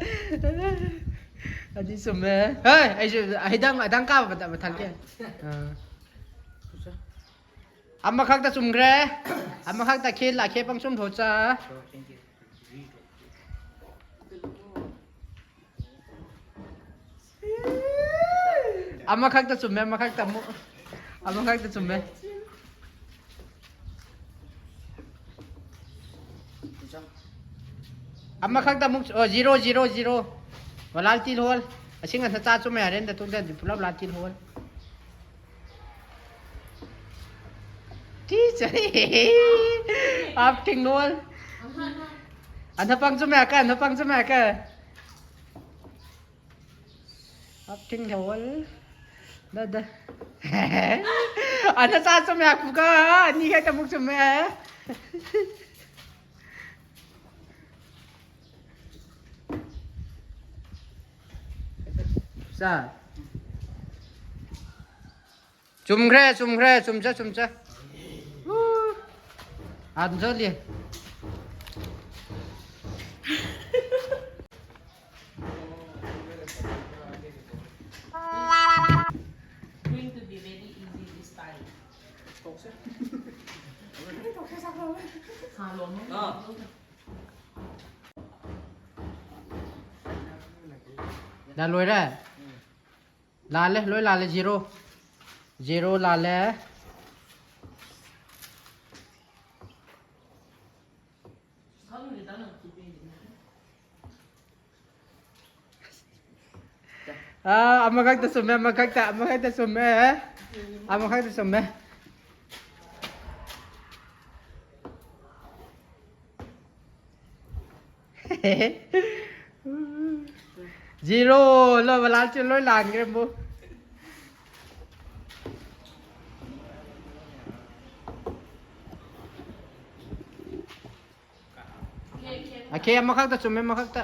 ꯑꯅꯤ ꯆꯨꯝꯃꯦ꯫ ꯍꯣꯏ, ꯑꯩꯁꯨ ꯍꯤꯗꯥꯛ, ꯍꯤꯗꯥꯛ ꯀꯥꯕ ꯃꯇꯝ ꯃꯊꯛꯀꯤ꯫ ꯑꯥ꯫ ꯑꯃꯈꯛꯇ ꯆꯨꯝꯈ꯭ꯔꯦ꯫ ꯑꯃꯈꯛꯇ ꯈꯦ ꯂꯥꯛꯈꯦ ꯄꯪꯆꯨꯝ ꯊꯣꯛꯆ꯫ ꯑꯃꯈꯛꯇ ꯆꯨꯝꯃꯦ, ꯑꯃꯈꯛꯇ ꯑꯃꯨꯛ꯫ ꯑꯃꯈꯛꯇ ꯆꯨꯝꯃꯦ꯫ ꯑꯃꯈꯛꯇ ꯑꯃꯨꯛ, ꯑꯣ, ꯖꯤꯔꯣ, ꯖꯤꯔꯣ, ꯖꯤꯔꯣ꯫ ꯑꯣ, ꯂꯥꯜ ꯇꯤꯜ ꯍꯣꯜ꯫ ꯑꯁꯤ ꯉꯟꯊ ꯆꯥ ꯆꯨꯝꯃꯦ ꯌꯥꯔꯦ, ꯅꯇꯨꯡꯗ ꯄꯨꯂꯞ ꯂꯥꯜ ꯇꯤꯜ ꯍꯣꯜ꯫ ꯇꯤꯆꯔ꯫ ꯑꯞ ꯊꯤꯡ ꯂꯣꯜ꯫ ꯑꯟꯊ ꯄꯪ ꯆꯨꯝꯃꯦ ꯀ, ꯑꯟꯊ ꯄꯪ ꯆꯨꯝꯃꯦ ꯀ꯫ ꯑꯞ ꯊꯤꯡ ꯂꯣꯜ꯫ ꯗ, ꯗ꯫ ꯑꯟꯊ ꯆꯥ ꯆꯨꯝꯃꯦ ꯀꯨꯀ꯫ ꯑꯅꯤ ꯈꯛꯇ ꯑꯃꯨꯛ ꯆꯨꯝꯃꯦ꯫ ꯆꯥ꯫ ꯆꯨꯝꯈ꯭ꯔꯦ, ꯆꯨꯝꯈ꯭ꯔꯦ, ꯆꯨꯝꯆ, ꯆꯨꯝꯆ꯫ ꯎ꯫ ꯑꯥꯗ ꯆꯠꯂꯤ꯫ Going to be very easy this time. ꯁꯥ ꯂꯣꯟꯕ ꯑꯥ꯫ ꯗꯥ ꯂꯣꯏꯔꯦ꯫ ꯂꯥꯜꯂꯦ, ꯂꯣꯏ ꯂꯥꯜꯂꯦ, zero꯫ Zero ꯂꯥꯜꯂꯦ꯫ ꯑꯥ, ꯑꯃꯈꯛꯇ ꯆꯨꯝꯃꯦ, ꯑꯃꯈꯛꯇ, ꯑꯃꯈꯛꯇ ꯆꯨꯝꯃꯦ꯫ ꯑꯃꯈꯛꯇ ꯆꯨꯝꯃꯦ꯫ Zero꯫ ꯂꯣꯏꯕ ꯂꯥꯜ ꯆꯦ ꯂꯣꯏ ꯂꯥꯟꯈ꯭ꯔꯦ ꯑꯃꯨꯛ꯫ ꯑꯈꯦ ꯑꯃꯈꯛꯇ ꯆꯨꯝꯃꯦ, ꯑꯃꯈꯛꯇ꯫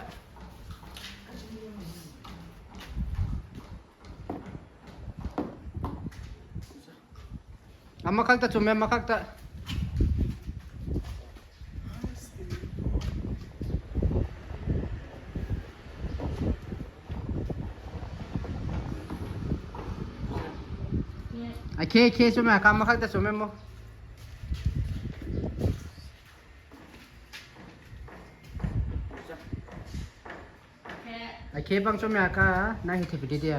ꯑꯃꯈꯛꯇ ꯆꯨꯝꯃꯦ, ꯑꯃꯈꯛꯇ꯫ ꯑꯈꯦ, ꯑꯈꯦ ꯆꯨꯝꯃꯦ, ꯑꯃꯈꯛꯇ ꯆꯨꯝꯃꯦ ꯑꯃꯨꯛ꯫ ꯑꯈꯦ ꯄꯪꯆꯨꯝ ꯌꯥꯀ ꯅꯪ ꯍꯤꯊꯤ ꯄꯤꯗꯤꯗꯤ꯫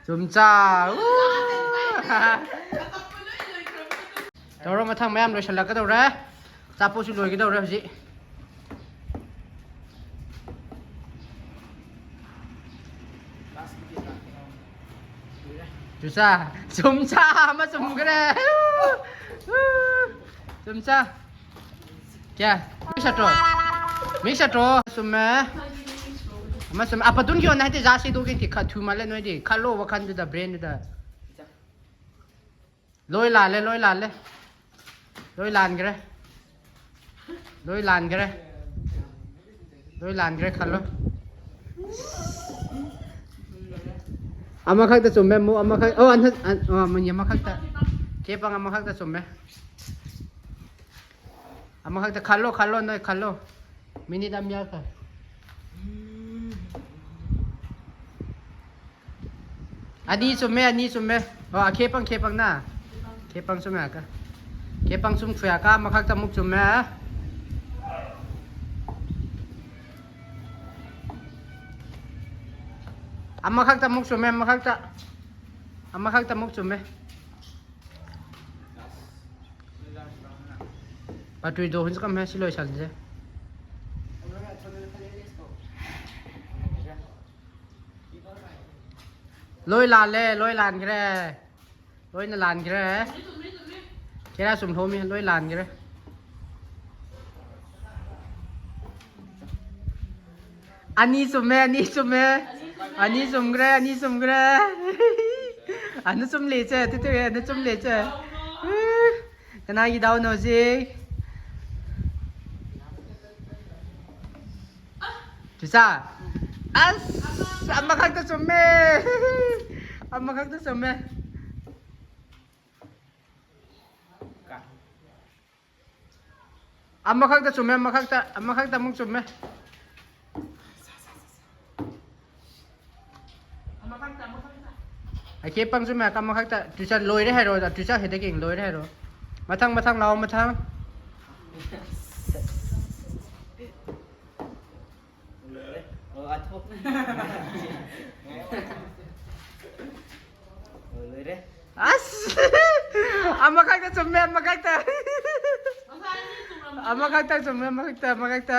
ꯆꯨꯝꯆꯥ꯫ ꯎ! ꯇꯧꯔꯣ, ꯃꯊꯪ ꯃꯌꯥꯝ ꯂꯣꯏꯁꯤꯜꯂꯛꯀꯗꯧꯔꯦ꯫ ꯑꯆꯥꯄꯣꯠꯁꯨ ꯂꯣꯏꯒꯗꯧꯔꯦ ꯍꯧꯖꯤꯛ꯫ ꯆꯨꯝꯆꯥ, ꯆꯨꯝꯆꯥ ꯑꯃ ꯆꯨꯝꯈ꯭ꯔꯦ꯫ ꯆꯨꯝꯆꯥ꯫ ꯀꯌꯥ? ꯃꯤ ꯁꯠꯇ꯭ꯔꯣ? ꯃꯤ ꯁꯠꯇ꯭ꯔꯣ? ꯆꯨꯝꯃꯦ꯫ ꯑꯃ ꯆꯨꯝꯃꯦ꯫ ꯑꯄꯗꯨꯟ ꯈꯤꯌꯣꯟ ꯍꯥꯏꯗꯤ ꯖꯥꯁꯤꯗꯣ ꯀꯦꯟꯇꯤ ꯈ ꯊꯨ ꯃꯥꯜꯂꯦ ꯅꯣꯏꯗꯤ꯫ ꯈꯜꯂꯣ ꯋꯥꯈꯟꯗꯨꯗ, brain ꯗꯨꯗ꯫ ꯂꯣꯏ ꯂꯥꯜꯂꯦ, ꯂꯣꯏ ꯂꯥꯜꯂꯦ꯫ ꯂꯣꯏ ꯂꯥꯟꯈ꯭ꯔꯦ꯫ ꯂꯣꯏ ꯂꯥꯟꯈ꯭ꯔꯦ꯫ ꯂꯣꯏ ꯂꯥꯟꯈ꯭ꯔꯦ ꯈꯜꯂꯣ꯫ ꯑꯃꯈꯛꯇ ꯆꯨꯝꯃꯦ, ꯑꯃꯨꯛ ꯑꯃꯈꯛ, ꯑꯣ, ꯑꯟꯊ-, ꯑꯟ-, ꯑꯣ, ꯑꯃꯅꯤ, ꯑꯃꯈꯛꯇ꯫ ꯀꯦꯄꯪ ꯑꯃꯈꯛꯇ ꯆꯨꯝꯃꯦ꯫ ꯑꯃꯈꯛꯇ ꯈꯜꯂꯣ, ꯈꯜꯂꯣ, ꯅꯣꯏ ꯈꯜꯂꯣ꯫ ꯃꯤꯅꯤꯠ ꯑꯃ ꯌꯥꯎꯈ꯭ꯔꯦ꯫ ꯑꯅꯤ ꯆꯨꯝꯃꯦ, ꯑꯅꯤ ꯆꯨꯝꯃꯦ꯫ ꯑꯣ, ꯈꯦꯄꯪ, ꯈꯦꯄꯪꯅ꯫ ꯈꯦꯄꯪ ꯆꯨꯝꯃꯦ ꯑꯀ꯫ ꯈꯦꯄꯪ ꯆꯨꯝ ꯈꯨꯌꯥꯀ ꯑꯃꯈꯛꯇ ꯑꯃꯨꯛ ꯆꯨꯝꯃꯦ꯫ ꯑꯃꯈꯛꯇ ꯑꯃꯨꯛ ꯆꯨꯝꯃꯦ, ꯑꯃꯈꯛꯇ꯫ ꯑꯃꯈꯛꯇ ꯑꯃꯨꯛ ꯆꯨꯝꯃꯦ꯫ ꯄꯥꯇ꯭ꯔꯤꯗꯣ ꯍꯧꯖꯤꯛ ꯀꯝꯃꯦ ꯁꯤ ꯂꯣꯏꯁꯟꯁꯦ꯫ ꯂꯣꯏ ꯂꯥꯜꯂꯦ, ꯂꯣꯏ ꯂꯥꯟꯈ꯭ꯔꯦ꯫ ꯂꯣꯏꯅ ꯂꯥꯟꯈ꯭ꯔꯦ꯫ ꯀꯦꯔꯥ ꯆꯨꯝꯊꯣꯛꯑꯝꯃꯤ, ꯂꯣꯏ ꯂꯥꯟꯈ꯭ꯔꯦ꯫ ꯑꯅꯤ ꯆꯨꯝꯃꯦ, ꯑꯅꯤ ꯆꯨꯝꯃꯦ꯫ ꯑꯅꯤ ꯆꯨꯝꯈ꯭ꯔꯦ, ꯑꯅꯤ ꯆꯨꯝꯈ꯭ꯔꯦ꯫ ꯑꯅꯨ ꯆꯨꯝ ꯂꯩꯆꯦ, ꯇꯨ ꯇꯨ, ꯑꯅꯨ ꯆꯨꯝ ꯂꯩꯆꯦ꯫ ꯀꯅꯥꯒꯤ ꯗꯥꯎꯅꯣ ꯍꯧꯖꯤꯛ? ꯆꯨꯆꯥ꯫ ꯑꯁ! ꯑꯃꯈꯛꯇ ꯆꯨꯝꯃꯦ꯫ ꯑꯃꯈꯛꯇ ꯆꯨꯝꯃꯦ꯫ ꯑꯃꯈꯛꯇ ꯆꯨꯝꯃꯦ, ꯑꯃꯈꯛꯇ, ꯑꯃꯈꯛꯇ ꯑꯃꯨꯛ ꯆꯨꯝꯃꯦ꯫ ꯑꯩꯈꯦ ꯄꯪ ꯆꯨꯝꯃꯦ, ꯑꯃꯈꯛꯇ꯫ ꯇꯨꯏꯁꯟ ꯂꯣꯏꯔꯦ ꯍꯥꯏꯔꯣ, ꯇꯨꯏꯁꯟ ꯍꯦꯛꯇ ꯀꯦꯡ ꯂꯣꯏꯔꯦ ꯍꯥꯏꯔꯣ꯫ ꯃꯊꯪ, ꯃꯊꯪ ꯂꯥꯛꯑꯣ, ꯃꯊꯪ꯫ ꯂꯣꯏꯔꯦ꯫ ꯑꯣ, ꯑꯊꯣꯛ꯫ ꯑꯣ, ꯂꯣꯏꯔꯦ꯫ ꯑꯁ! ꯑꯃꯈꯛꯇ ꯆꯨꯝꯃꯦ, ꯑꯃꯈꯛꯇ꯫ ꯑꯃꯈꯛꯇ ꯆꯨꯝꯃꯦ, ꯑꯃꯈꯛꯇ, ꯑꯃꯈꯛꯇ꯫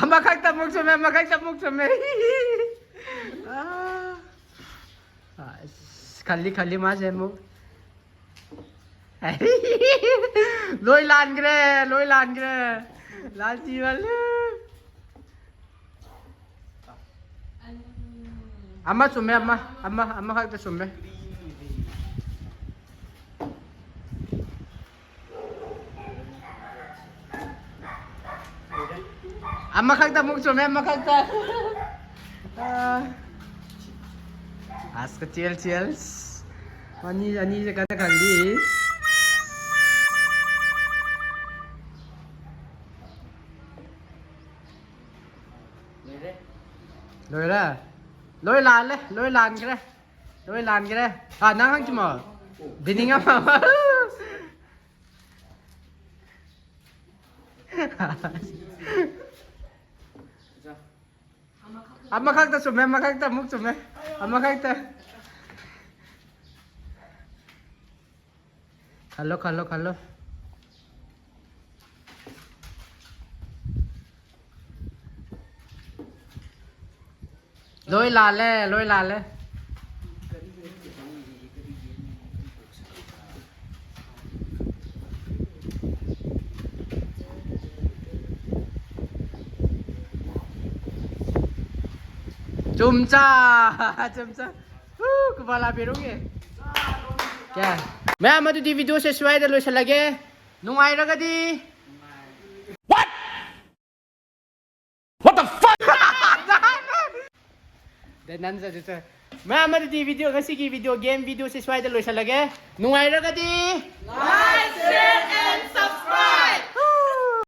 ꯑꯃꯈꯛꯇ ꯑꯃꯨꯛ ꯆꯨꯝꯃꯦ, ꯑꯃꯈꯛꯇ ꯑꯃꯨꯛ ꯆꯨꯝꯃꯦ꯫ ꯑꯥ꯫ ꯑꯁ, ꯈꯜꯂꯤ, ꯈꯜꯂꯤ ꯃꯥꯁꯦ ꯑꯃꯨꯛ꯫ ꯂꯣꯏ ꯂꯥꯟꯈ꯭ꯔꯦ, ꯂꯣꯏ ꯂꯥꯟꯈ꯭ꯔꯦ꯫ ꯂꯥꯟ ꯊꯤꯕ꯫ ꯑꯃ ꯆꯨꯝꯃꯦ, ꯑꯃ, ꯑꯃ, ꯑꯃꯈꯛꯇ ꯆꯨꯝꯃꯦ꯫ ꯑꯃꯈꯛꯇ ꯑꯃꯨꯛ ꯆꯨꯝꯃꯦ, ꯑꯃꯈꯛꯇ꯫ ꯑꯥ꯫ ꯑꯁ, ꯀ ꯆꯦꯜ, ꯆꯦꯜ꯫ ꯑꯅꯤ, ꯑꯅꯤꯁꯦ ꯀꯟꯅ ꯈꯜꯂꯤ꯫ ꯂꯣꯏꯔꯦ꯫ ꯂꯣꯏ ꯂꯥꯜꯂꯦ, ꯂꯣꯏ ꯂꯥꯟꯈ꯭ꯔꯦ꯫ ꯂꯣꯏ ꯂꯥꯟꯈ꯭ꯔꯦ꯫ ꯑꯥ, ꯅꯪ ꯍꯪꯈꯤꯃꯣ꯫ ꯗꯤꯅꯤꯡ ꯑꯃ꯫ ꯑꯃꯈꯛꯇ ꯆꯨꯝꯃꯦ, ꯑꯃꯈꯛꯇ ꯑꯃꯨꯛ ꯆꯨꯝꯃꯦ꯫ ꯑꯃꯈꯛꯇ꯫ ꯈꯜꯂꯣ, ꯈꯜꯂꯣ, ꯈꯜꯂꯣ꯫ ꯂꯣꯏ ꯂꯥꯜꯂꯦ, ꯂꯣꯏ ꯂꯥꯜꯂꯦ꯫ ꯆꯨꯝꯆꯥ, ꯆꯨꯝꯆꯥ꯫ ꯎ, ꯀꯨꯕꯥꯂꯥ ꯕꯦꯔꯨꯒꯤ꯫ ꯀꯌꯥ? ꯃꯌꯥꯝ, ꯑꯗꯨꯗꯤ video ꯁꯦ ꯁ꯭ꯋꯥꯏꯗ ꯂꯣꯏꯁꯤꯜꯂꯒꯦ꯫ ꯅꯨꯡꯉꯥꯏꯔꯒꯗꯤ꯫ What? What the fuck? ꯗꯦ ꯅꯟ ꯆꯠ, ꯆꯠ, ꯆꯠ꯫ ꯃꯌꯥꯝ, ꯑꯗꯨꯗꯤ video, ꯉꯁꯤꯒꯤ video, game video ꯁꯦ ꯁ꯭ꯋꯥꯏꯗ ꯂꯣꯏꯁꯤꯜꯂꯒꯦ꯫ ꯅꯨꯡꯉꯥꯏꯔꯒꯗꯤ like, share and subscribe.